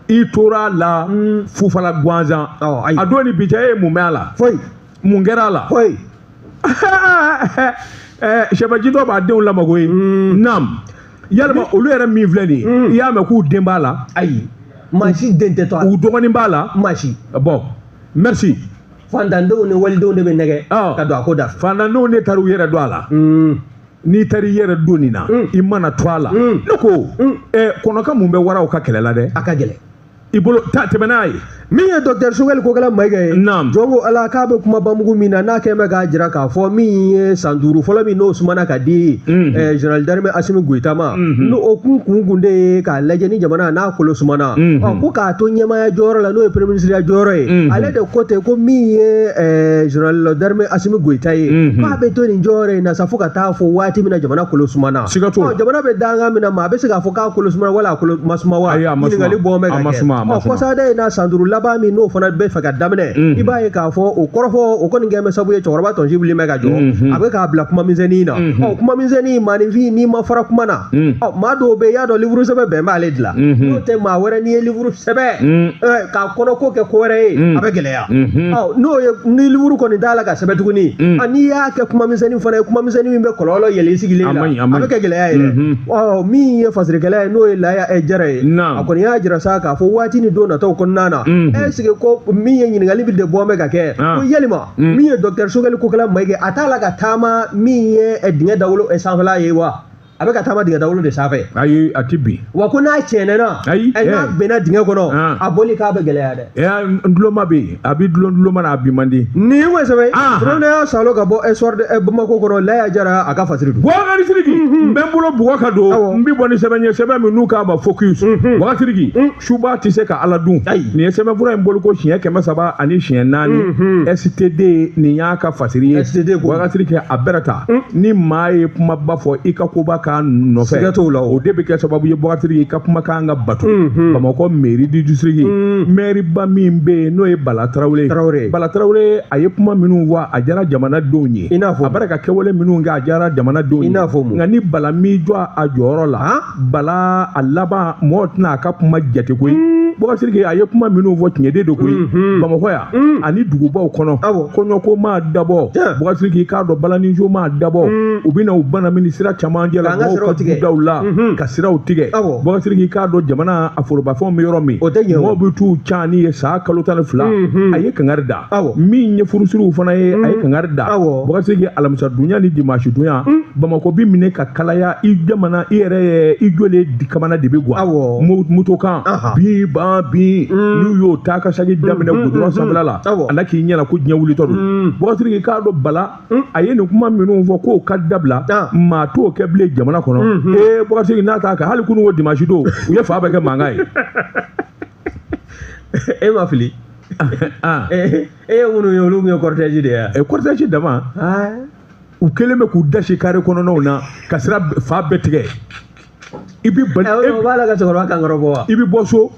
Speaker 1: i tora la fufala gansan a don ni bi cɛ e ye mun mɛn a la
Speaker 2: foyi
Speaker 1: mun kɛra a la
Speaker 2: foyi.
Speaker 1: Sɛbɛji dɔ b'a denw lamago ye. Naam. Yalima olu yɛrɛ min filɛ nin ye, i y'a mɛn k'u den b'a la?
Speaker 2: Ayi, maa si den tɛ to a
Speaker 1: la. U dɔgɔnin b'a la?
Speaker 2: Maa si.
Speaker 1: Bon, merci.
Speaker 2: Fantandenw ni walidenw de bɛ nɛgɛ ka don a ko da fɛ.
Speaker 1: Fantandenw de taara u yɛrɛ don a la. N'i taara i yɛrɛ don nin na, i mana to a la. Ne ko, kɔnɔka mun bɛ waraw ka kɛlɛ la dɛ?
Speaker 2: A ka gɛlɛn.
Speaker 1: I bolo ta tɛmɛ n'a ye.
Speaker 2: Min ye docteur Choguel Kokala Mayiga ye.
Speaker 1: Naam.
Speaker 2: Jɔn ko Ala k'a bɛ kuma bamugu min na n'a kɛn bɛ k'a jira k'a fɔ min ye san 5 fɔlɔ min n'o sumana ka di général d'armée Assimi Goïta ma. N'o o kun de ye k'a lajɛ ni jamana n'a kolo sumana. Ɔ ko k'a to ɲɛmaaya jɔyɔrɔ la n'o ye premier ministre ya jɔyɔrɔ ye. Ale de ko ten ko min ye général d'armée Assimi Goïta ye. K'a bɛ to nin jɔyɔrɔ in na sa fo ka taa fɔ waati min na jamana kolo sumana.
Speaker 1: Siga t'o la.
Speaker 2: Jamana bɛ dangan min na maa bɛ se k'a fɔ k'a kolo sumana wala a kolo ma suma wa? Ɲininkali bɔ bɛ ka kɛ. Ɔ kɔsada in na san 5 laban min n'o fana bɛ fɛ ka daminɛ, i b'a ye k'a fɔ o kɔrɔfɔ o kɔni kɛn bɛ sababu ye cɛkɔrɔba tɔnsi wuli bɛ ka jɔ, a bɛ k'a bila kuma misɛnnin na. Ɔ kuma misɛnnin maaninfin n'i ma fara kuma na, ɔ maa dɔw bɛ yen i y'a dɔn livre sɛbɛn bɛn b'ale dilan, n'o tɛ maa wɛrɛ n'i ye livre sɛbɛn k'a kɔnɔ ko kɛ ko wɛrɛ ye, a bɛ gɛlɛya. Ɔ n'o ye ni livre kɔni t'a la ka sɛbɛn tuguni, n'i y'a kɛ kuma misɛnnin fana ye, kuma misɛnnin min bɛ kɔlɔlɔ yɛlɛ i sigilen la, a bɛ kɛ gɛlɛya ye dɛ. Ɔ min ye fasirikɛla ye n'o ye Laya Jara ye, a kɔni y'a jira sa k'a fɔ waati ni don nataw kɔnɔna na, est-ce que ko min ye ɲininkali bi de bɔ bɛ ka kɛ, ko yalima min ye docteur Choguel Kokala Mayiga a t'a la ka taama min ye dingɛ dawolo sanfɛla ye wa? A bɛ ka taama dingɛ dawolo de sanfɛ.
Speaker 1: Ayi, a ti bin.
Speaker 2: Wa ko n'a tiɲɛna,
Speaker 1: ayi,
Speaker 2: n'a benna dingɛ kɔnɔ, a bɔli k'a bɛ gɛlɛya dɛ.
Speaker 1: N duloma bɛ yen, a bɛ dulon duloma na, a bin man di.
Speaker 2: Nin ye sɛbɛn ye, y'a salo ka bɔ Soir de Bamako kɔnɔ, Laya Jara a ka fasiri don.
Speaker 1: Boubacar Sidiki, n bɛ n bolo bugɔ ka don, n bɛ bɔ ni sɛbɛn ye, sɛbɛn min n'u k'a ma focus. Boubacar Sidiki, suba tɛ se ka Ala dun. Nin ye sɛbɛnfura in bolo ko siɲɛ 300 ani siɲɛ 4. STD nin y'a ka fasiri ye.
Speaker 2: STD ko.
Speaker 1: Boubacar Sidiki a bɛrɛ ta. Ni maa ye kumaba fɔ i ka koba k'a nɔfɛ.
Speaker 2: Siga t'o la
Speaker 1: o. O de bɛ kɛ sababu ye Boubacar Sidiki ka kumakan ka bato. Bamakɔ mairie du district, maire ba min bɛ yen n'o ye Bala Tarawele. Bala Tarawele a ye kuma minnu fɔ a diyara jamanadenw ye.
Speaker 2: I n'a fɔ
Speaker 1: a bɛra ka kɛwale minnu kɛ a diyara jamanadenw ye.
Speaker 2: I n'a fɔ mun?
Speaker 1: Nka ni Bala m'i jɔ a jɔyɔrɔ la, Bala a laban mɔgɔw tɛna a ka kuma jate koyi. Boubacar Sidiki a ye kuma minnu fɔ tiɲɛ de don koyi. Bamakɔ yan ani dugubaw kɔnɔ, kɔɲɔko m'a dabɔ. Boubacar Sidiki k'a dɔn balanijo m'a dabɔ. U bɛ na u bana mini sira camancɛ la, mɔgɔw ka dudaw la ka siraw tigɛ. Boubacar Sidiki k'a dɔn jamana a forobafɛnw bɛ yɔrɔ min, mɔgɔw bɛ t'u ca ni ye san kalo 12. A ye kangari da. Min ye furusiriw fana ye, a ye kangari da. Boubacar Sidiki alamisa dunya ni dimanche dunya, Bamakɔ bi minɛ ka kalaya i jamana i yɛrɛ ye i jɔlen kamana de bɛ guwa. Motokan bin ban bin, n'u y'o taa ka sagi daminɛ goudron sanfɛla la, a la k'i ɲɛna ko diɲɛ wulitɔ don. Boubacar Sidiki k'a dɔn Bala a ye nin kuma minnu fɔ k'o ka dabila, maa t'o kɛ bilen jamana kɔnɔ. Ee Boubacar Sidiki n'a t'a kan hali kunun ko dimanche don, u ye fa bɛɛ kɛ mankan ye.
Speaker 2: E ma fili. E ye minnu ye olu ye cortège de ye.
Speaker 1: Cortège dama. U kɛlen bɛ k'u dasi carré kɔnɔnaw na ka sira fa bɛɛ tigɛ. I bɛ bali.
Speaker 2: O b'a la ka cɛkɔrɔba kan kɔrɔ bɔ wa?
Speaker 1: I bɛ bɔ so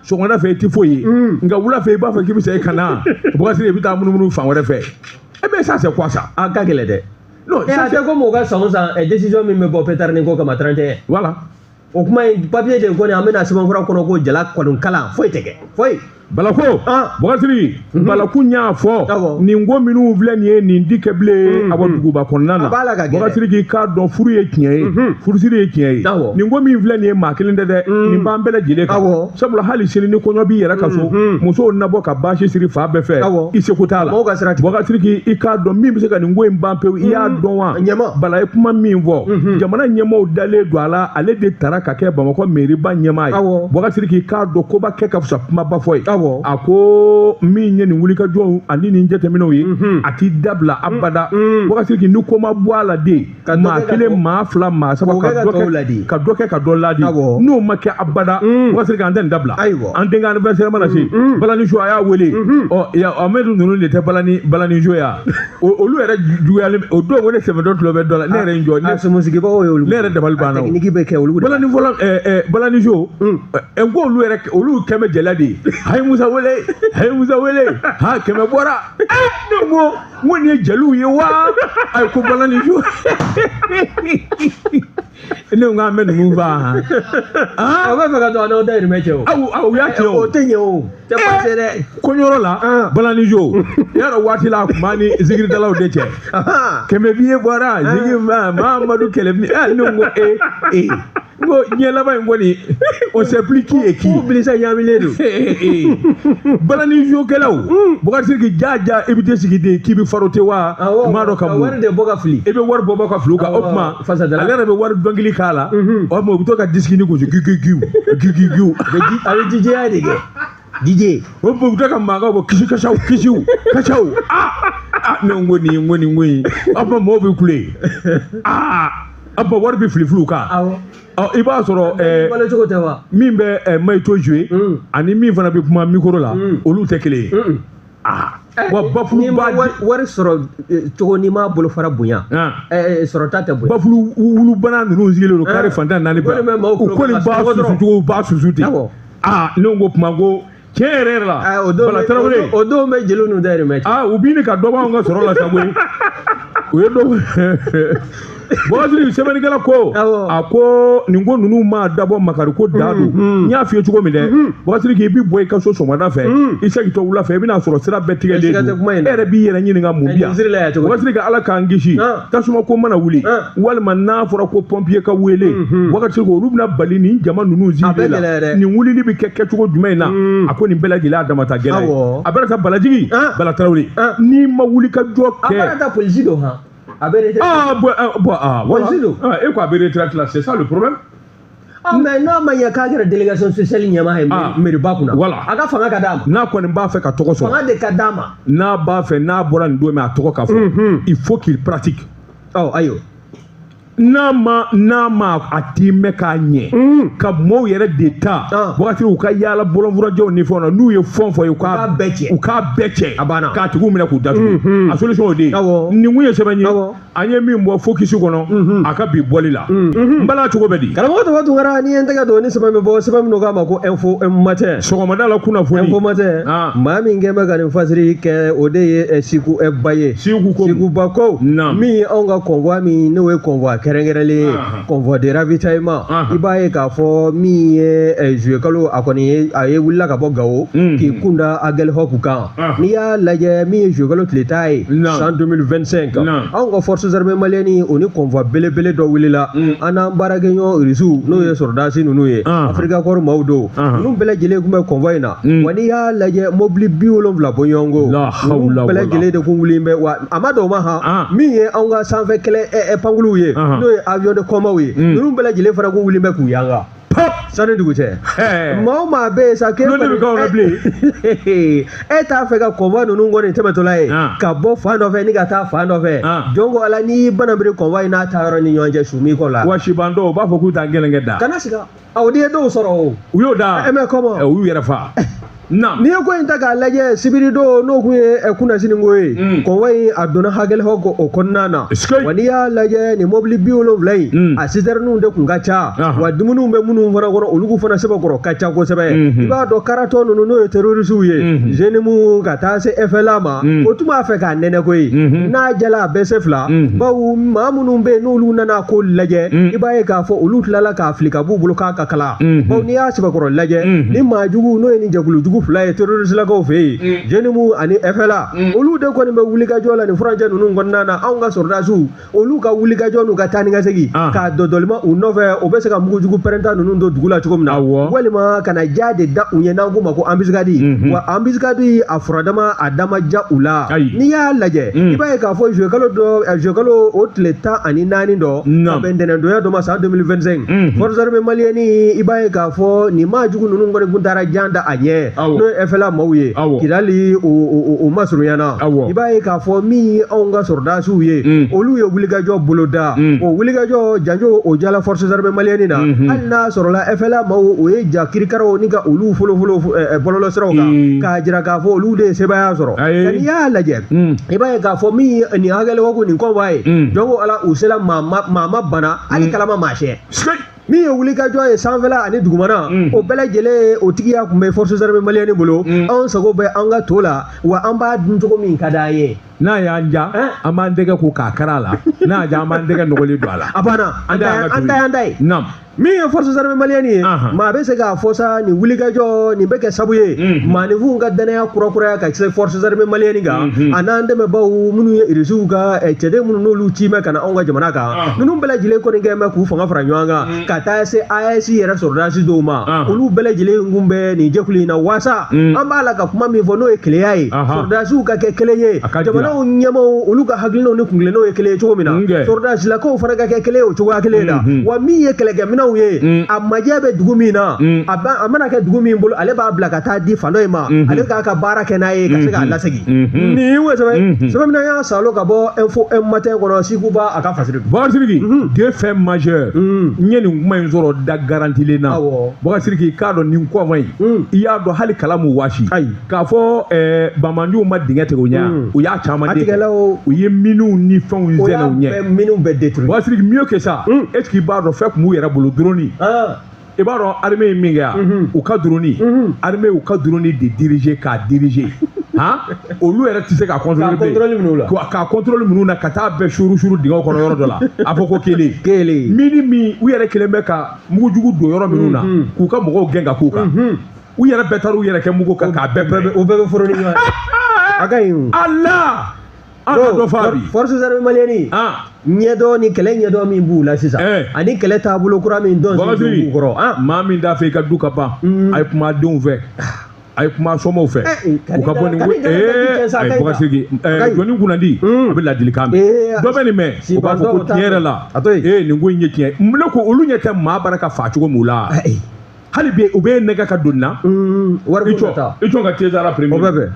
Speaker 1: sɔgɔmada fɛ i tɛ foyi ye, nka wula fɛ i b'a fɔ k'i bɛ segin ka na Boubacar Sidiki i bɛ taa munumunu fan wɛrɛ fɛ. Eh bien ça c'est quoi ça?
Speaker 2: A ka gɛlɛn dɛ.
Speaker 1: Non,
Speaker 2: ça c'est comme mɔgɔ ka san o san décision min bɛ bɔ pétard ni ko kama 31.
Speaker 1: Voilà.
Speaker 2: O kuma in papier de kɔni an bɛna sɛbɛnfura kɔnɔ ko jala kɔni kalan foyi tɛ kɛ foyi.
Speaker 1: Balako, Boubacar Sidiki, Balakun y'a fɔ nin ko minnu filɛ nin ye nin di kɛ bilen a bɔ duguba kɔnɔna na. Boubacar Sidiki k'a dɔn furu ye tiɲɛ ye, furusiri ye tiɲɛ ye. Nin ko min filɛ nin ye maa kelen tɛ dɛ, nin b'an bɛɛ lajɛlen kan. Sabula hali sini ni kɔɲɔ b'i yɛrɛ ka so, musow na bɔ ka baasi siri fa bɛɛ fɛ, i seko t'a la. Boubacar Sidiki i k'a dɔn min bɛ se ka nin ko in ban pewu, i y'a dɔn wa? Bala ye kuma min fɔ, jamana ɲɛmaaw dalen don a la, ale de taara ka kɛ Bamakɔ mairie ba ɲɛmaa ye. Boubacar Sidiki k'a dɔn koba kɛ ka fisa kumaba fɔ ye. A ko min ye nin wulikajɔw ani nin jateminɛw ye, a t'i dabila abada. Boubacar Sidiki ni ko ma bɔ a la de, maa kelen maa fila maa saba ka dɔ kɛ ka dɔ ladi, n'o ma kɛ abada, Boubacar Sidiki an tɛ nin dabila. An denkɛ anniversaire mana se, Balanijo a y'a wele. Ɔ Amadu ninnu de tɛ Balanijo ya, olu yɛrɛ juguyalen o don ko ne sɛbɛn dɔ tulo bɛ dɔ la, ne yɛrɛ n jɔ.
Speaker 2: Sigibagaw ye olu.
Speaker 1: Ne yɛrɛ dabali banna.
Speaker 2: Technique bɛ kɛ olu.
Speaker 1: Balani fɔlɔ Balanijo, n ko olu yɛrɛ olu kɛmɛ jɛla de ye. Hayi Musa wele, hayi Musa wele, ha kɛmɛ bɔra. Ne ko nin ye jeliw ye wa? Ayi ko Balanijo. Ne ko k'an bɛ ninnu faa han.
Speaker 2: A b'a fɛ ka to a n'aw dayirimɛ cɛ o.
Speaker 1: Aw aw u y'a tiɲɛ
Speaker 2: o. O tɛ ɲɛ o. Tɛ pase dɛ.
Speaker 1: Kɔɲɔyɔrɔ la balanijo y'a dɔn waati la a tun b'a ni zikiridalaw de cɛ. Kɛmɛ biye bɔra zikiri ma Mahamadu kɛlɛ mi ne ko ee ee n ko diɲɛ laban in kɔni on sait plus qui est qui.
Speaker 2: Ko bilisa ɲaamilen don.
Speaker 1: Balanijokɛlaw Bukari Sidiki ja ja i bɛ t'i sigi de k'i bɛ farote wa n b'a dɔn ka mun.
Speaker 2: Wari de bɔ ka fili.
Speaker 1: I bɛ wari bɔ bɔ ka fili o kan o tuma ale yɛrɛ bɛ wari dɔnkili k'a la o tuma u bɛ to ka disiki ni gosi gigigiw gigigiw.
Speaker 2: A bɛ DJ de kɛ. DJ.
Speaker 1: O tuma u bɛ to ka mankan bɔ kisi kasaw kisiw kasaw aa aa ne ko nin ko nin ko in o tuma mɔgɔw bɛ kule aa o tuma wari bɛ fili fili u kan. I b'a sɔrɔ min bɛ mayito jouer ani min fana bɛ kuma micro la olu tɛ kelen ye. Wa bafulu
Speaker 2: ba wari sɔrɔ cogo n'i m'a bolofara bonya sɔrɔta tɛ bonya.
Speaker 1: Bafulu wulubana ninnu sigilen don kari fantan naani bɛɛ u kɔni b'a susu cogo u b'a susu ten. Ne ko kuma ko tiɲɛ yɛrɛ yɛrɛ la Bala Tarawele
Speaker 2: o don bɛ jeliw n'u dayirimɛ
Speaker 1: cɛ. U b'i ni ka dɔ bɔ anw ka sɔrɔ la sa koyi. U ye dɔ Bukari sɛbɛnnikɛla ko a ko nin ko ninnu ma dabɔ makari ko da don n y'a f'i ye cogo min dɛ Bukari k'i bɛ bɔ i ka so sɔgɔmada fɛ i segintɔ wula fɛ i bɛna sɔrɔ sira bɛɛ tigɛlen don e yɛrɛ b'i yɛrɛ ɲininka mun bɛ yan Bukari ka Ala k'an kisi tasuma ko mana wuli walima n'a fɔra ko pompier ka wele Bukari olu bɛna bali nin jama ninnu sigilen la nin wulili bɛ kɛ kɛcogo jumɛn in na a ko nin bɛɛ lajɛlen a damata gɛlɛya ye a bɛna taa Balajigi Bala Tarawele n'i ma wuli ka jɔ kɛ
Speaker 2: a bɛna taa polisi don han.
Speaker 1: Ah, bon, bon, ah, voilà. Ah, et quoi, retraite là, c'est ça le problème.
Speaker 2: Ah, mais non, mais il y a qu'à la délégation spéciale, il y a un peu.
Speaker 1: Voilà.
Speaker 2: A ka fanga ka d'a ma.
Speaker 1: N'a kɔni b'a fɛ ka tɔgɔ sɔrɔ.
Speaker 2: Fanga de ka d'a ma.
Speaker 1: N'a b'a fɛ n'a bɔra nin don min a tɔgɔ ka fɔ. Il faut qu'il pratique.
Speaker 2: Oh, ayo.
Speaker 1: N'a ma a ti mɛn k'a ɲɛ ka mɔɔw yɛrɛ de ta wagati u ka yaala bɔlɔnfurajɛw ni fɛnw na n'u ye fɛn fɔ ye u k'a bɛɛ cɛ
Speaker 2: a banna
Speaker 1: k'a tigiw minɛ k'u datugu a solution o de ye nin kun ye sɛbɛn ye an ye min bɔ focus kɔnɔ a ka bi bɔli la n bala cogo bɛ di
Speaker 2: karamɔgɔ Tɔgɔ Tunkara n'i ye n tɛgɛ don ni sɛbɛn bɛ bɔ sɛbɛn min k'a ma ko info matin
Speaker 1: sɔgɔmada la kunnafoni
Speaker 2: info matin maa min kɛn bɛ ka nin fasiri kɛ o de ye Siku Ba ye Siku Ba ko min ye anw ka convoi min n'o ye convoi kɛrɛnkɛrɛnlen ye convoi de ravitaillement i b'a ye k'a fɔ min ye juillet kalo a kɔni a ye wulila ka bɔ Gawo k'i kun da Aguelhok kan n'i y'a lajɛ min ye juillet kalo tile tan ye san 2025 anw ka forces armées maliennes o ni convoi belebele dɔ wulila an n'an baarakɛɲɔgɔn Irisiw n'o ye sɔrɔdasi ninnu ye Afrika Corps maaw don ninnu bɛɛ lajɛlen tun bɛ convoi in na wa n'i y'a lajɛ mobili 70 bɔɲɔgɔnko ninnu bɛɛ lajɛlen de kun wulilen bɛ wa a ma dɔn o ma han min ye anw ka sanfɛ kɛlɛ pankuluw ye n'o ye avion de combat ye ninnu bɛɛ lajɛlen fana kun wulilen bɛ k'u yanga sani dugu cɛ maa o maa bɛ yen sa k'e e t'a fɛ ka convoi ninnu kɔni tɛmɛtɔla ye ka bɔ fan dɔ fɛ ni ka taa fan dɔ fɛ jɔn ko Ala n'i banabiri convoi in n'a taa yɔrɔ ni ɲɔgɔn cɛ su m'i kɔ la
Speaker 1: wa sibandɔ u b'a fɔ k'u t'an gɛlɛnkɛ da
Speaker 2: kana siga o de ye dɔw sɔrɔ o
Speaker 1: u y'o da
Speaker 2: mais comment
Speaker 1: u y'u yɛrɛ fa.
Speaker 2: N'i ye ko in ta k'a lajɛ sibiri don n'o kun ye kunnasiniko ye convoi in a donna Aguelhok o kɔnɔna na wa n'i y'a lajɛ nin mobili 70 in a citernes de kun ka ca wa dumuniw bɛ minnu fana kɔnɔ olu fana sɛbɛkɔrɔ ka ca kosɛbɛ i b'a dɔn karatɔ ninnu n'o ye terroristew ye JNIM ka taa se FLA ma o tun b'a fɛ k'a nɛnɛ koyi n'a jala a bɛ se fila bawo maa minnu bɛ yen n'olu nana ko lajɛ i b'a ye k'a fɔ olu tilala k'a fili ka b'u bolo k'a ka kala bawo n'i y'a sɛbɛkɔrɔ lajɛ ni maa jugu n'o ye nin jɛkulu jugu fila ye terroristelakaw fɛ yen JNIM ani FLA olu de kɔni bɛ wulikajɔ la nin furancɛ ninnu kɔnɔna na anw ka sɔrɔdasiw olu ka wulikajɔ n'u ka taa ni ka segin k'a dɔdɔlima u nɔfɛ o bɛ se ka mugujugu pɛrɛnta ninnu don dugu la cogo min na walima ka na ja de da u ɲɛ n'an k'u ma ko embuscade wa embuscade a furadama a dama ja u la n'i y'a lajɛ i b'a ye k'a fɔ juillet kalo o tile 14 dɔ ka bɛn ntɛnɛndonya dɔ ma san 2025 forces armées maliennes i b'a ye k'a fɔ nin maa jugu ninnu kɔni kun taara jan da a ɲɛ n'o ye FLA maaw ye Kidali o masurunyana i b'a ye k'a fɔ min ye anw ka sɔrɔdasiw ye olu ye wulikajɔ boloda o wulikajɔ janjo o jala forces armées maliennes na hali n'a sɔrɔla FLA maaw o ye ja kirikaraw ni ka olu folofolo bɔlɔlɔsiraw kan k'a jira k'a fɔ olu de ye sebaaya sɔrɔ nka n'i y'a lajɛ i b'a ye k'a fɔ min ye nin Aguelhok nin convoi ye jɔn ko Ala u sela maa ma bana hali kalama maa sɛ min ye wulikajɔ ye sanfɛla ani dugumana o bɛɛ lajɛlen o tigiya tun bɛ forces armées maliennes bolo anw sago bɛ an ka to la wa an b'a dun cogo min ka d'an ye.
Speaker 1: N'a y'an ja, an b'an tɛgɛ ko k'a kara a la. N'a y'a ja, an b'an tɛgɛ nɔgɔlen don a la.
Speaker 2: A banna, an ta y'an ta ye.
Speaker 1: Naam.
Speaker 2: Min ye forces armées maliennes ye, maa bɛ se k'a fɔ sa nin wulikajɔ nin bɛ kɛ sabu ye maaninfinw ka danaya kurakuraya ka se forces armées maliennes kan, a n'an dɛmɛbaaw minnu ye irisiw ka cɛden minnu n'olu ci mɛ ka na anw ka jamana kan, ninnu bɛɛ lajɛlen kɔni kɛ mɛ k'u fanga fara ɲɔgɔn kan ka taa se AES yɛrɛ sɔrɔdasi dɔw ma. Olu bɛɛ lajɛlen kun bɛ nin jɛkulu in na waasa an b'a la ka kuma min fɔ n'o ye keleya ye, sɔrɔdasiw ka kɛ kelen ye, jamanaw ɲɛmaaw olu ka hakilinaw ni kunkilennaw ye kelen ye cogo min na, sɔrɔdasilakaw fana ka kɛ kelen ye o cogoya kelen na. Wa min ye kɛlɛkɛminɛnw ye, a majɛ bɛ dugu min na, a mana kɛ dugu min bolo, ale b'a bila ka taa di fan dɔ in ma, ale k'a ka baara kɛ n'a ye ka se k'a lasegin. Nin ye sɛbɛn min na y'a salo ka bɔ Info 1 Matin kɔnɔ, Sikuba a ka fasiri.
Speaker 1: Boubacar Sidiki, deux faits majeurs. N ye nin kuma in sɔrɔ da garantilen na. Boubacar Sidiki, i k'a dɔn nin kɔfɛ in, i y'a dɔn hali kala m'u waasi. K'a fɔ banbaanciw ma dingɛ tigɛ u ɲɛ, u y'a caman de kɛ. U ye minnu ni fɛnw zɛnɛ u ɲɛ.
Speaker 2: Minnu bɛɛ détruit.
Speaker 1: Boubacar Sidiki, mieux que ça, est-ce qu'il b'a dɔn fɛn tun b'u yɛrɛ bolo drone? I b'a dɔn armée ye min kɛ yan, u ka drone, armée u ka drone de diriger k'a diriger. Han, olu yɛrɛ tɛ se k'a contrôler bilen. K'a contrôle minnu na ka taa bɛɛ suru suru dingɛ kɔnɔ yɔrɔ dɔ la, a fɔ ko kelen.
Speaker 2: Kelen.
Speaker 1: Mini min u yɛrɛ kelen bɛ ka mugujugu don yɔrɔ minnu na, k'u ka mɔgɔw gɛn ka k'u kan. U yɛrɛ bɛɛ taara u yɛrɛ kɛ mugu kan k'a bɛɛ minɛ.
Speaker 2: U bɛɛ bɛ foro ni ɲɔgɔn ye. A ka ɲi.
Speaker 1: Ala! An ka dɔ fɔ a bi.
Speaker 2: Forces armées maliennes ɲɛdɔn ni kɛlɛ ɲɛdɔn min b'u la sisan, ani kɛlɛ taabolo kura min dɔn b'u kɔrɔ.
Speaker 1: Maa min t'a fɛ i ka du ka ban, a ye kuma denw fɛ, a ye kuma somɔgɔw fɛ, u ka bɔ nin ko Boubacar Sidiki, jɔnni kunnandi a bɛ ladilikan mɛn, dɔ bɛ nin mɛn, u b'a fɔ ko tiɲɛ yɛrɛ la, nin ko in ye tiɲɛ ye. Ne ko olu ɲɛ tɛ maa bara ka fa cogo min la, hali bi u bɛ nɛgɛ ka don na.
Speaker 2: Wari ko ta
Speaker 1: i jɔ ka Tezara premier.
Speaker 2: O bɛɛ bɛn.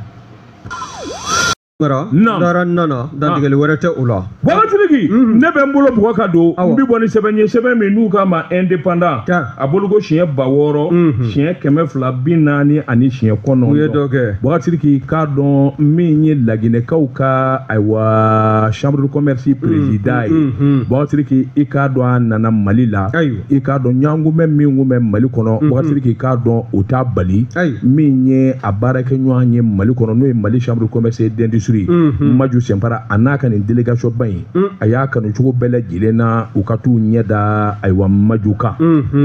Speaker 2: Nana nana dantigɛli wɛrɛ tɛ o la.
Speaker 1: Boubacar Sidiki, ne bɛ n bolo bugɔ ka don, n bɛ bɔ ni sɛbɛn ye, sɛbɛn min n'u k'a ma indépendant, a boloko siɲɛ 6000, siɲɛ 240 ani siɲɛ 9.
Speaker 2: U ye dɔ kɛ.
Speaker 1: Boubacar Sidiki, k'a dɔn min ye Laginɛkaw ka ayiwa chambre de commerce président ye. Boubacar Sidiki, i k'a dɔn a nana Mali la, i k'a dɔn ɲɔgɔnkunbɛn min kun bɛ Mali kɔnɔ, Boubacar Sidiki, k'a dɔn o t'a bali min ye a baarakɛɲɔgɔn ye Mali kɔnɔ, n'o ye Mali chambre de commerce et d'industrie. Maju Sɛnpara a n'a ka nin délégation ba in, a y'a kanu cogo bɛɛ lajɛlen na u ka t'u ɲɛ da ayiwa Maju kan.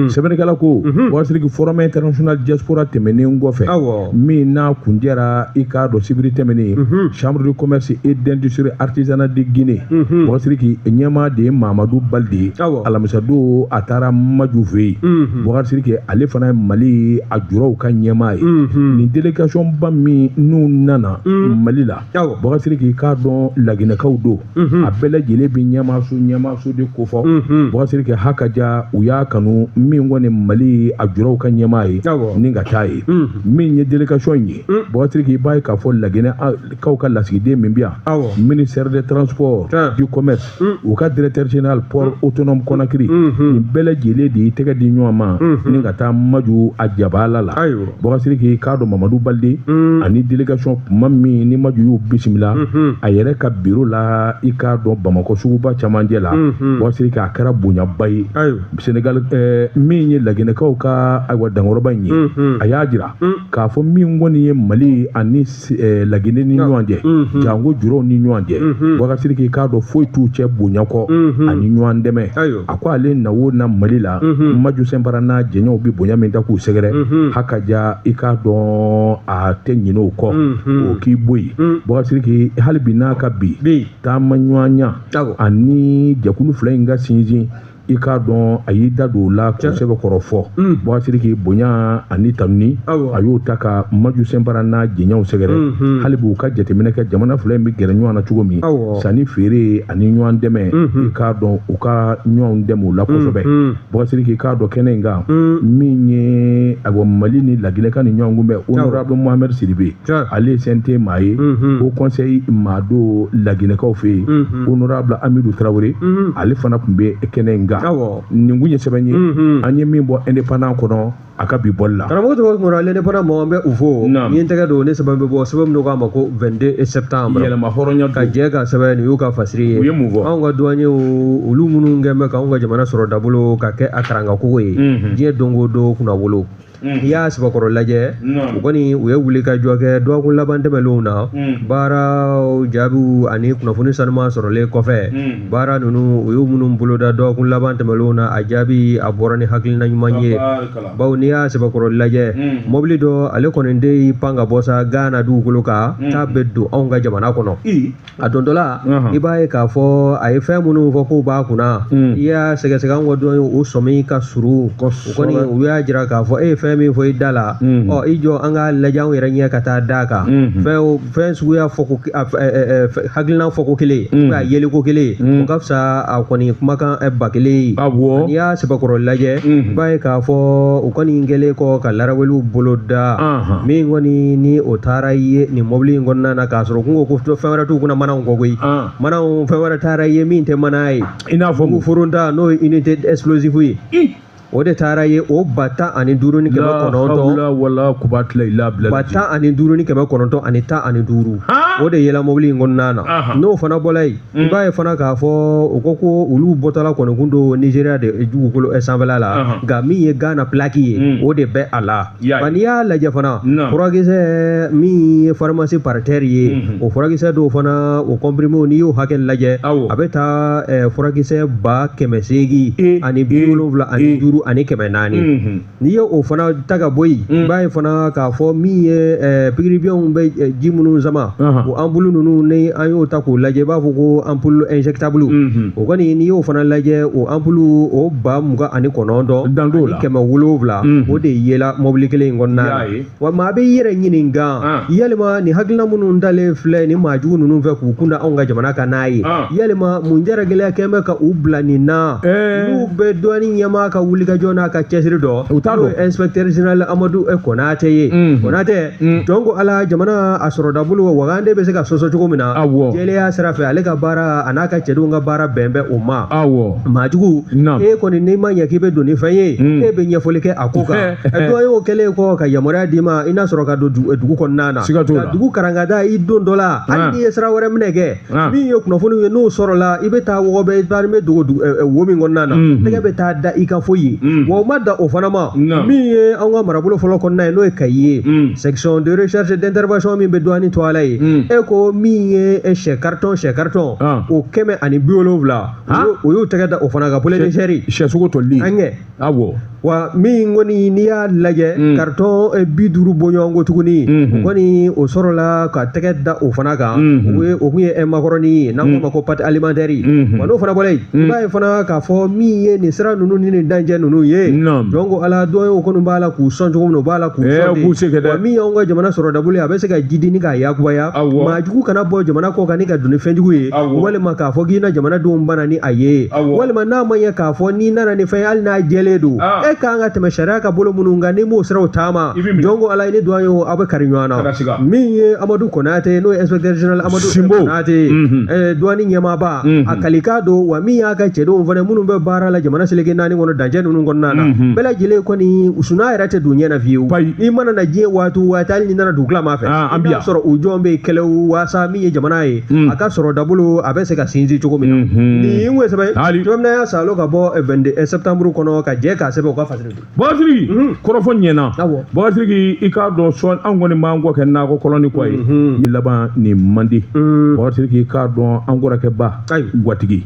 Speaker 1: Sɛbɛnnikɛla ko Boubacar Sidiki, forum international diaspora tɛmɛnen kɔfɛ, min n'a kun jɛra i k'a dɔn sibiri tɛmɛnen, chambre de commerce et d'industrie artisanale de Guinée, Boubacar Sidiki ɲɛmaa de ye Mamadu Balde, alamisadon a taara Maju fɛ yen. Boubacar Sidiki ale fana ye Mali a juraw ka ɲɛmaa ye. Nin délégation ba min n'u nana Mali la, Boubacar Sidiki, k'a dɔn Laginɛkaw don, a bɛɛ lajɛlen bɛ ɲɛmaaso de kofɔ. Boubacar Sidiki, hakaja u y'a kanu min kɔni Mali a juraw ka ɲɛmaa ye ni ka taa ye. Min ye délégation in ye, Boubacar Sidiki, i b'a ye k'a fɔ Laginɛkaw ka lasigiden min bɛ yan, ministère des transports du commerce, u ka directeur général port autonome Conakry, nin bɛɛ lajɛlen de y'i tɛgɛ di ɲɔgɔn ma ni ka taa Maju a jabala la. Boubacar Sidiki, k'a dɔn Mamadu Balde ani délégation kuma min ni Maju y'u bisimila a yɛrɛ ka bureau la, i k'a dɔn Bamakɔ suguba camancɛ la, Boubacar Sidiki, a kɛra bonyaba ye. Sénégal min ye Laginɛkaw ka ayiwa dankɔrɔba in ye, a y'a jira k'a fɔ min kɔni ye Mali ani Laginɛ ni ɲɔgɔn cɛ, janko juraw ni ɲɔgɔn cɛ, Boubacar Sidiki, k'a dɔn foyi t'u cɛ bonya kɔ ani ɲɔgɔn dɛmɛ. A ko ale na o na Mali la, Maju Sɛnpara n'a jɛɲɔgɔnw bɛ bonya min ta k'u sɛgɛrɛ, hakaja i k'a dɔn a tɛ ɲinɛ o kɔ, o k'i bɔ yen. Boubacar Sidiki, hali bi n'a ka bi taama ɲɔgɔnya ani jɛkulu fila in ka sinsin, i k'a dɔn a y'i da don o la k'o sɛbɛkɔrɔ fɔ. Boubacar Sidiki, bonya ani tanuni a y'o ta ka Maju Sɛnpara n'a jɛɲɔgɔnw sɛgɛrɛ, hali bi u ka jateminɛ kɛ jamana fila in bɛ gɛrɛ ɲɔgɔn na cogo min, sanni feere ani ɲɔgɔn dɛmɛ, i k'a dɔn u ka ɲɔgɔn dɛmɛ o la kosɛbɛ. Boubacar Sidiki, k'a dɔn kɛnɛ in kan, min ye ayiwa Mali ni Laginɛ ka ni ɲɔgɔn kunbɛn, honorable Mohamed Sidibe, ale ye CNT maa ye, o conseil maa don Laginɛkaw fɛ yen, honorable Amidou Traoré, ale fana tun bɛ kɛnɛ in kan. Nin kun ye sɛbɛn ye an ye min bɔ indépendant kɔnɔ a ka bi bɔli la.
Speaker 2: Karamɔgɔ tɔgɔ kɔnɔ l'indépendant mɔgɔ bɛ u fo ni n tɛgɛ don ne sɛbɛn bɛ bɔ sɛbɛn min k'a ma ko 22 septembre,
Speaker 1: yɛlɛma hɔrɔnya
Speaker 2: ka jɛ ka sɛbɛn nin y'u ka fasiri ye.
Speaker 1: U ye mun fɔ?
Speaker 2: Anw ka douaniers olu minnu kɛn bɛ k'anw ka jamana sɔrɔ dabolo ka kɛ a karangakogo ye diɲɛ don o don kunnawolo. N'i y'a sɛbɛkɔrɔ lajɛ, u kɔni u ye wuli ka jɔ kɛ dɔgɔkun laban tɛmɛnlenw na, baaraw jaabiw ani kunnafoni sanuman sɔrɔlen kɔfɛ. Baara ninnu, u y'u minnu boloda dɔgɔkun laban tɛmɛnlenw na, a jaabi a bɔra ni hakilina ɲuman ye, bawo n'i y'a sɛbɛkɔrɔ lajɛ, mɔbili dɔ ale kɔni de y'i pan ka bɔ sa Ghana dugukolo kan k'a bɛ don anw ka jamana kɔnɔ. A dontɔla, i b'a ye k'a fɔ a ye fɛn minnu fɔ k'o b'a kunna, i y'a sɛgɛsɛgɛ, an ka dɔn o sɔmi ka surun. O kɔni, u y'a jira k'a fɔ e ye fɛn min fɔ i da la, ɔ i jɔ an k'a lajɛ anw yɛrɛ ɲɛ ka taa da kan. Fɛn fɛn suguya fɔ ko hakilina fɔko kelen, a yeliko kelen, o ka fisa a kɔni kumakan 1000 ye. N'i y'a sɛbɛkɔrɔ lajɛ, i b'a ye k'a fɔ u kɔni kɛlen kɔ ka laraweliw bolo da, min kɔni ni o taara ye nin mɔbili in kɔnɔna na, k'a sɔrɔ kun ko fɛn wɛrɛ t'u kunna manaw kɔ koyi. Manaw, fɛn wɛrɛ taara ye min tɛ mana ye.
Speaker 1: I n'a fɔ
Speaker 2: mugu foronta, n'o ye unité explosive ye, o de taara ye o 15,900.
Speaker 1: Wala kuba tila i la bila.
Speaker 2: 15,915, o de yela mobili in kɔnɔna na. N'o fana bɔla yen, i b'a ye fana k'a fɔ u ko ko olu bɔtɔla kɔni kun don Nigéria de dugukolo sanfɛla la, nka min ye Ghana plaque ye, o de bɛ a la. Wa n'i y'a lajɛ fana, furakisɛ min ye pharmacie parterre ye, o furakisɛ dɔw fana, o comprimé, n'i y'o hakɛ lajɛ, a bɛ taa furakisɛ 875,400. N'i ye o fana ta ka bɔ yen, i b'a ye fana k'a fɔ min ye pikiribiyɛnw bɛ ji minnu sama, o ampoule ninnu, ni an y'o ta k'o lajɛ, i b'a fɔ ko ampoule injectable, o kɔni, n'i y'o fana lajɛ, o ampoule o 29,700, o de yela mobili kelen in kɔnɔna na. Wa maa bɛ i yɛrɛ ɲininka, yalima nin hakilina minnu talen filɛ nin maajugu ninnu fɛ k'u kunda anw ka jamana kan n'a ye, yalima mun jara gɛlɛya kɛn bɛ ka u bila nin na? N'u bɛ dɔɔni ɲɛmaa ka wulikajɔ n'a ka cɛsiri dɔn, n'o ye inspecteur général Amadu Konate ye. Konate donc, ala jamana a sɔrɔdabolo wagande bɛ se ka sɔsɔ cogo min na jɛlenya sira fɛ, ale ka baara a n'a ka cɛdenw ka baara bɛn bɛ o ma. Maajugu, e kɔni, n'i ma ɲɛ k'i bɛ don ni fɛn ye, e bɛ ɲɛfɔli kɛ a ko kan. Dɔ y'o kɛlen kɔ ka yamaruya d'i ma, i n'a sɔrɔ ka don dugu kɔnɔna na, ka dugu karangada i don dɔ la, hali n'i ye sira wɛrɛ minɛ kɛ, min ye kunnafoniw ye, n'o sɔrɔla, i bɛ taa wɔgɔbɛ, i bɛ dogo wo min kɔnɔna na, tɛgɛ bɛ taa da i kan fo yen. Wa o ma da o fana ma, min ye an ka marabolo fɔlɔ kɔnɔna ye, n'o ye Kayi ye, section de recherche d'intervention min bɛ douane to ala ye, e ko min ye sɛ carton, sɛ carton o 170, o y'u tɛgɛ da o fana kan, poulet de chair.
Speaker 1: Sɛ sogo tolilen.
Speaker 2: An kɛ. Wa min kɔni, n'i y'a lajɛ, carton 50 bɔɲɔgɔnko tuguni, o kɔni o sɔrɔla ka tɛgɛ da o fana kan, o kun ye macaroni ye, n'an k'o ma ko pâte alimentaire. Wa n'o fana bɔra yen, i b'a ye fana k'a fɔ min ye nin sira ninnu ni nin dancɛ ninnu ye, donc ala dɔn ye, o kɔni b'a la k'u sɔn cogo min na, u b'a la k'u sɔn de. Wa min y'anw ka jamana sɔrɔdabolo ye, a bɛ se ka jidi ni k'a yakubaya, maajugu kana bɔ jamana kɔ kan ni ka don ni fɛnjugu ye, walima k'a fɔ k'i na jamanadenw bana ni a ye, walima n'a ma ɲɛ k'a fɔ n'i nana ni fɛn ye, hali n'a jɛlen don, e kan ka tɛmɛ sariya ka bolo minnu kan, n'i m'o siraw taama, donc ala ni douane ye, aw bɛ kari ɲɔgɔn na. Min ye Amadu Konate, n'o ye inspecteur général Amadu Konate, douane ɲɛmaaba, a kalikan don. Wa min y'a ka cɛdenw fana minnu bɛ baara la jamana seleke naani kɔnɔ, dancɛ ninnu kɔnɔna na, bɛɛ lajɛlen kɔni suna yɛrɛ tɛ don ɲɛ na fiyewu. I mana na diɲɛ waati o waati, hali n'i nana dugukila fɛ, i b'a sɔrɔ u jɔn bɛ kɛlɛ waasa min ye jamana ye, a ka sɔrɔ dabolo a bɛ se ka sinsin cogo min na. Nin kun ye sɛbɛn cogo min na, y'a salo ka bɔ 22 septembre kɔnɔ ka jɛ k'a sɛbɛn u ka fasiri.
Speaker 1: Bakasiriki, kɔrɔfɔ ɲɛna. Bakasiriki, i k'a dɔn sɔn an kɔni b'an kɔ kɛ nakɔ kɔlɔni kɔ ye ni laban nin man di. Bakasiriki, i k'a dɔn an kɔrɔkɛ ba Gwatigi,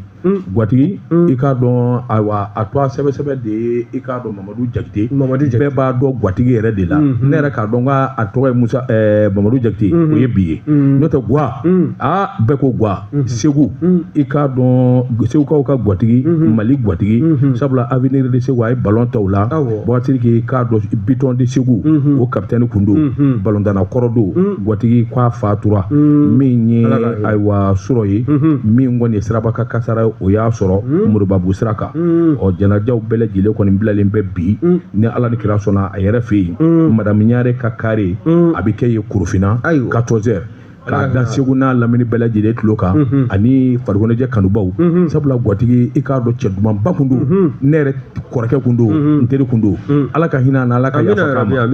Speaker 1: Gwatigi, i k'a dɔn, ayiwa, a to a sɛbɛ de ye, i k'a dɔn, Mamadu Jakite. Bɛɛ b'a dɔn Gwatigi yɛrɛ de la. Ne yɛrɛ k'a dɔn k'a tɔgɔ ye Musa Mamadu Jakite, o ye bi ye. N'o tɛ, Gwa, aa, bɛɛ ko Gwa Segu, i k'a dɔn, Segukaw ka Gwatigi, Mali Gwatigi, sabula Avenir de Segu, a ye ballon ta o la. Bakasiriki, i k'a dɔn, Biton de Segu, o capitaine kun don, ballontanna kɔrɔ don. Gwatigi k'a fatura min ye, ayiwa, sɔrɔ ye min kɔni ye siraba ka kasara, o y'a sɔrɔ Moribabu sira kan. Ɔ, janajaw bɛɛ lajɛlen kɔni bilalen bɛ bi, ni Ala ni kira sɔnna, a yɛrɛ fɛ yen, madame Ɲare ka kare, a bɛ kɛ yen Korofina 14 heures, k'a da Segu n'a lamini bɛɛ lajɛlen tulo kan ani farikoloɲɛnajɛ kanubaw, sabula Gwatigi, i k'a dɔn, cɛ dumanba kun don, ne yɛrɛ kɔrɔkɛ kun don, n teri kun don. Ala ka hinɛ a na, Ala ka yafa k'a ma.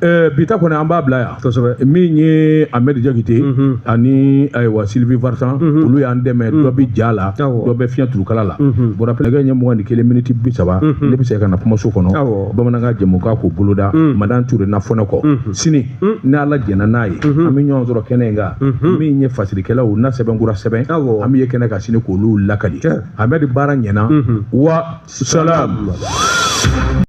Speaker 1: Bi ta kɔni an b'a bila yan.
Speaker 2: Kosɛbɛ.
Speaker 1: Min ye Ahmed Jakite ani ayiwa Sylvie Vartan, olu y'an dɛmɛ, dɔ bɛ ja la, dɔ bɛ fiɲɛ turukala la. Bɔra nɛgɛ ɲɛ 21 miniti 30, ne bɛ se ka na kumaso kɔnɔ, bamanankan jɛmukan k'o boloda. Madame Ture na fɔ ne kɔ sini, ni Ala jɛnna n'a ye, an bɛ ɲɔgɔn sɔrɔ kɛnɛ in kan. Min ye fasirikɛlaw na sɛbɛnkura sɛbɛn, an bɛ ye kɛnɛ kan sini k'olu lakali. Ahmed, baara ɲɛna wa salam.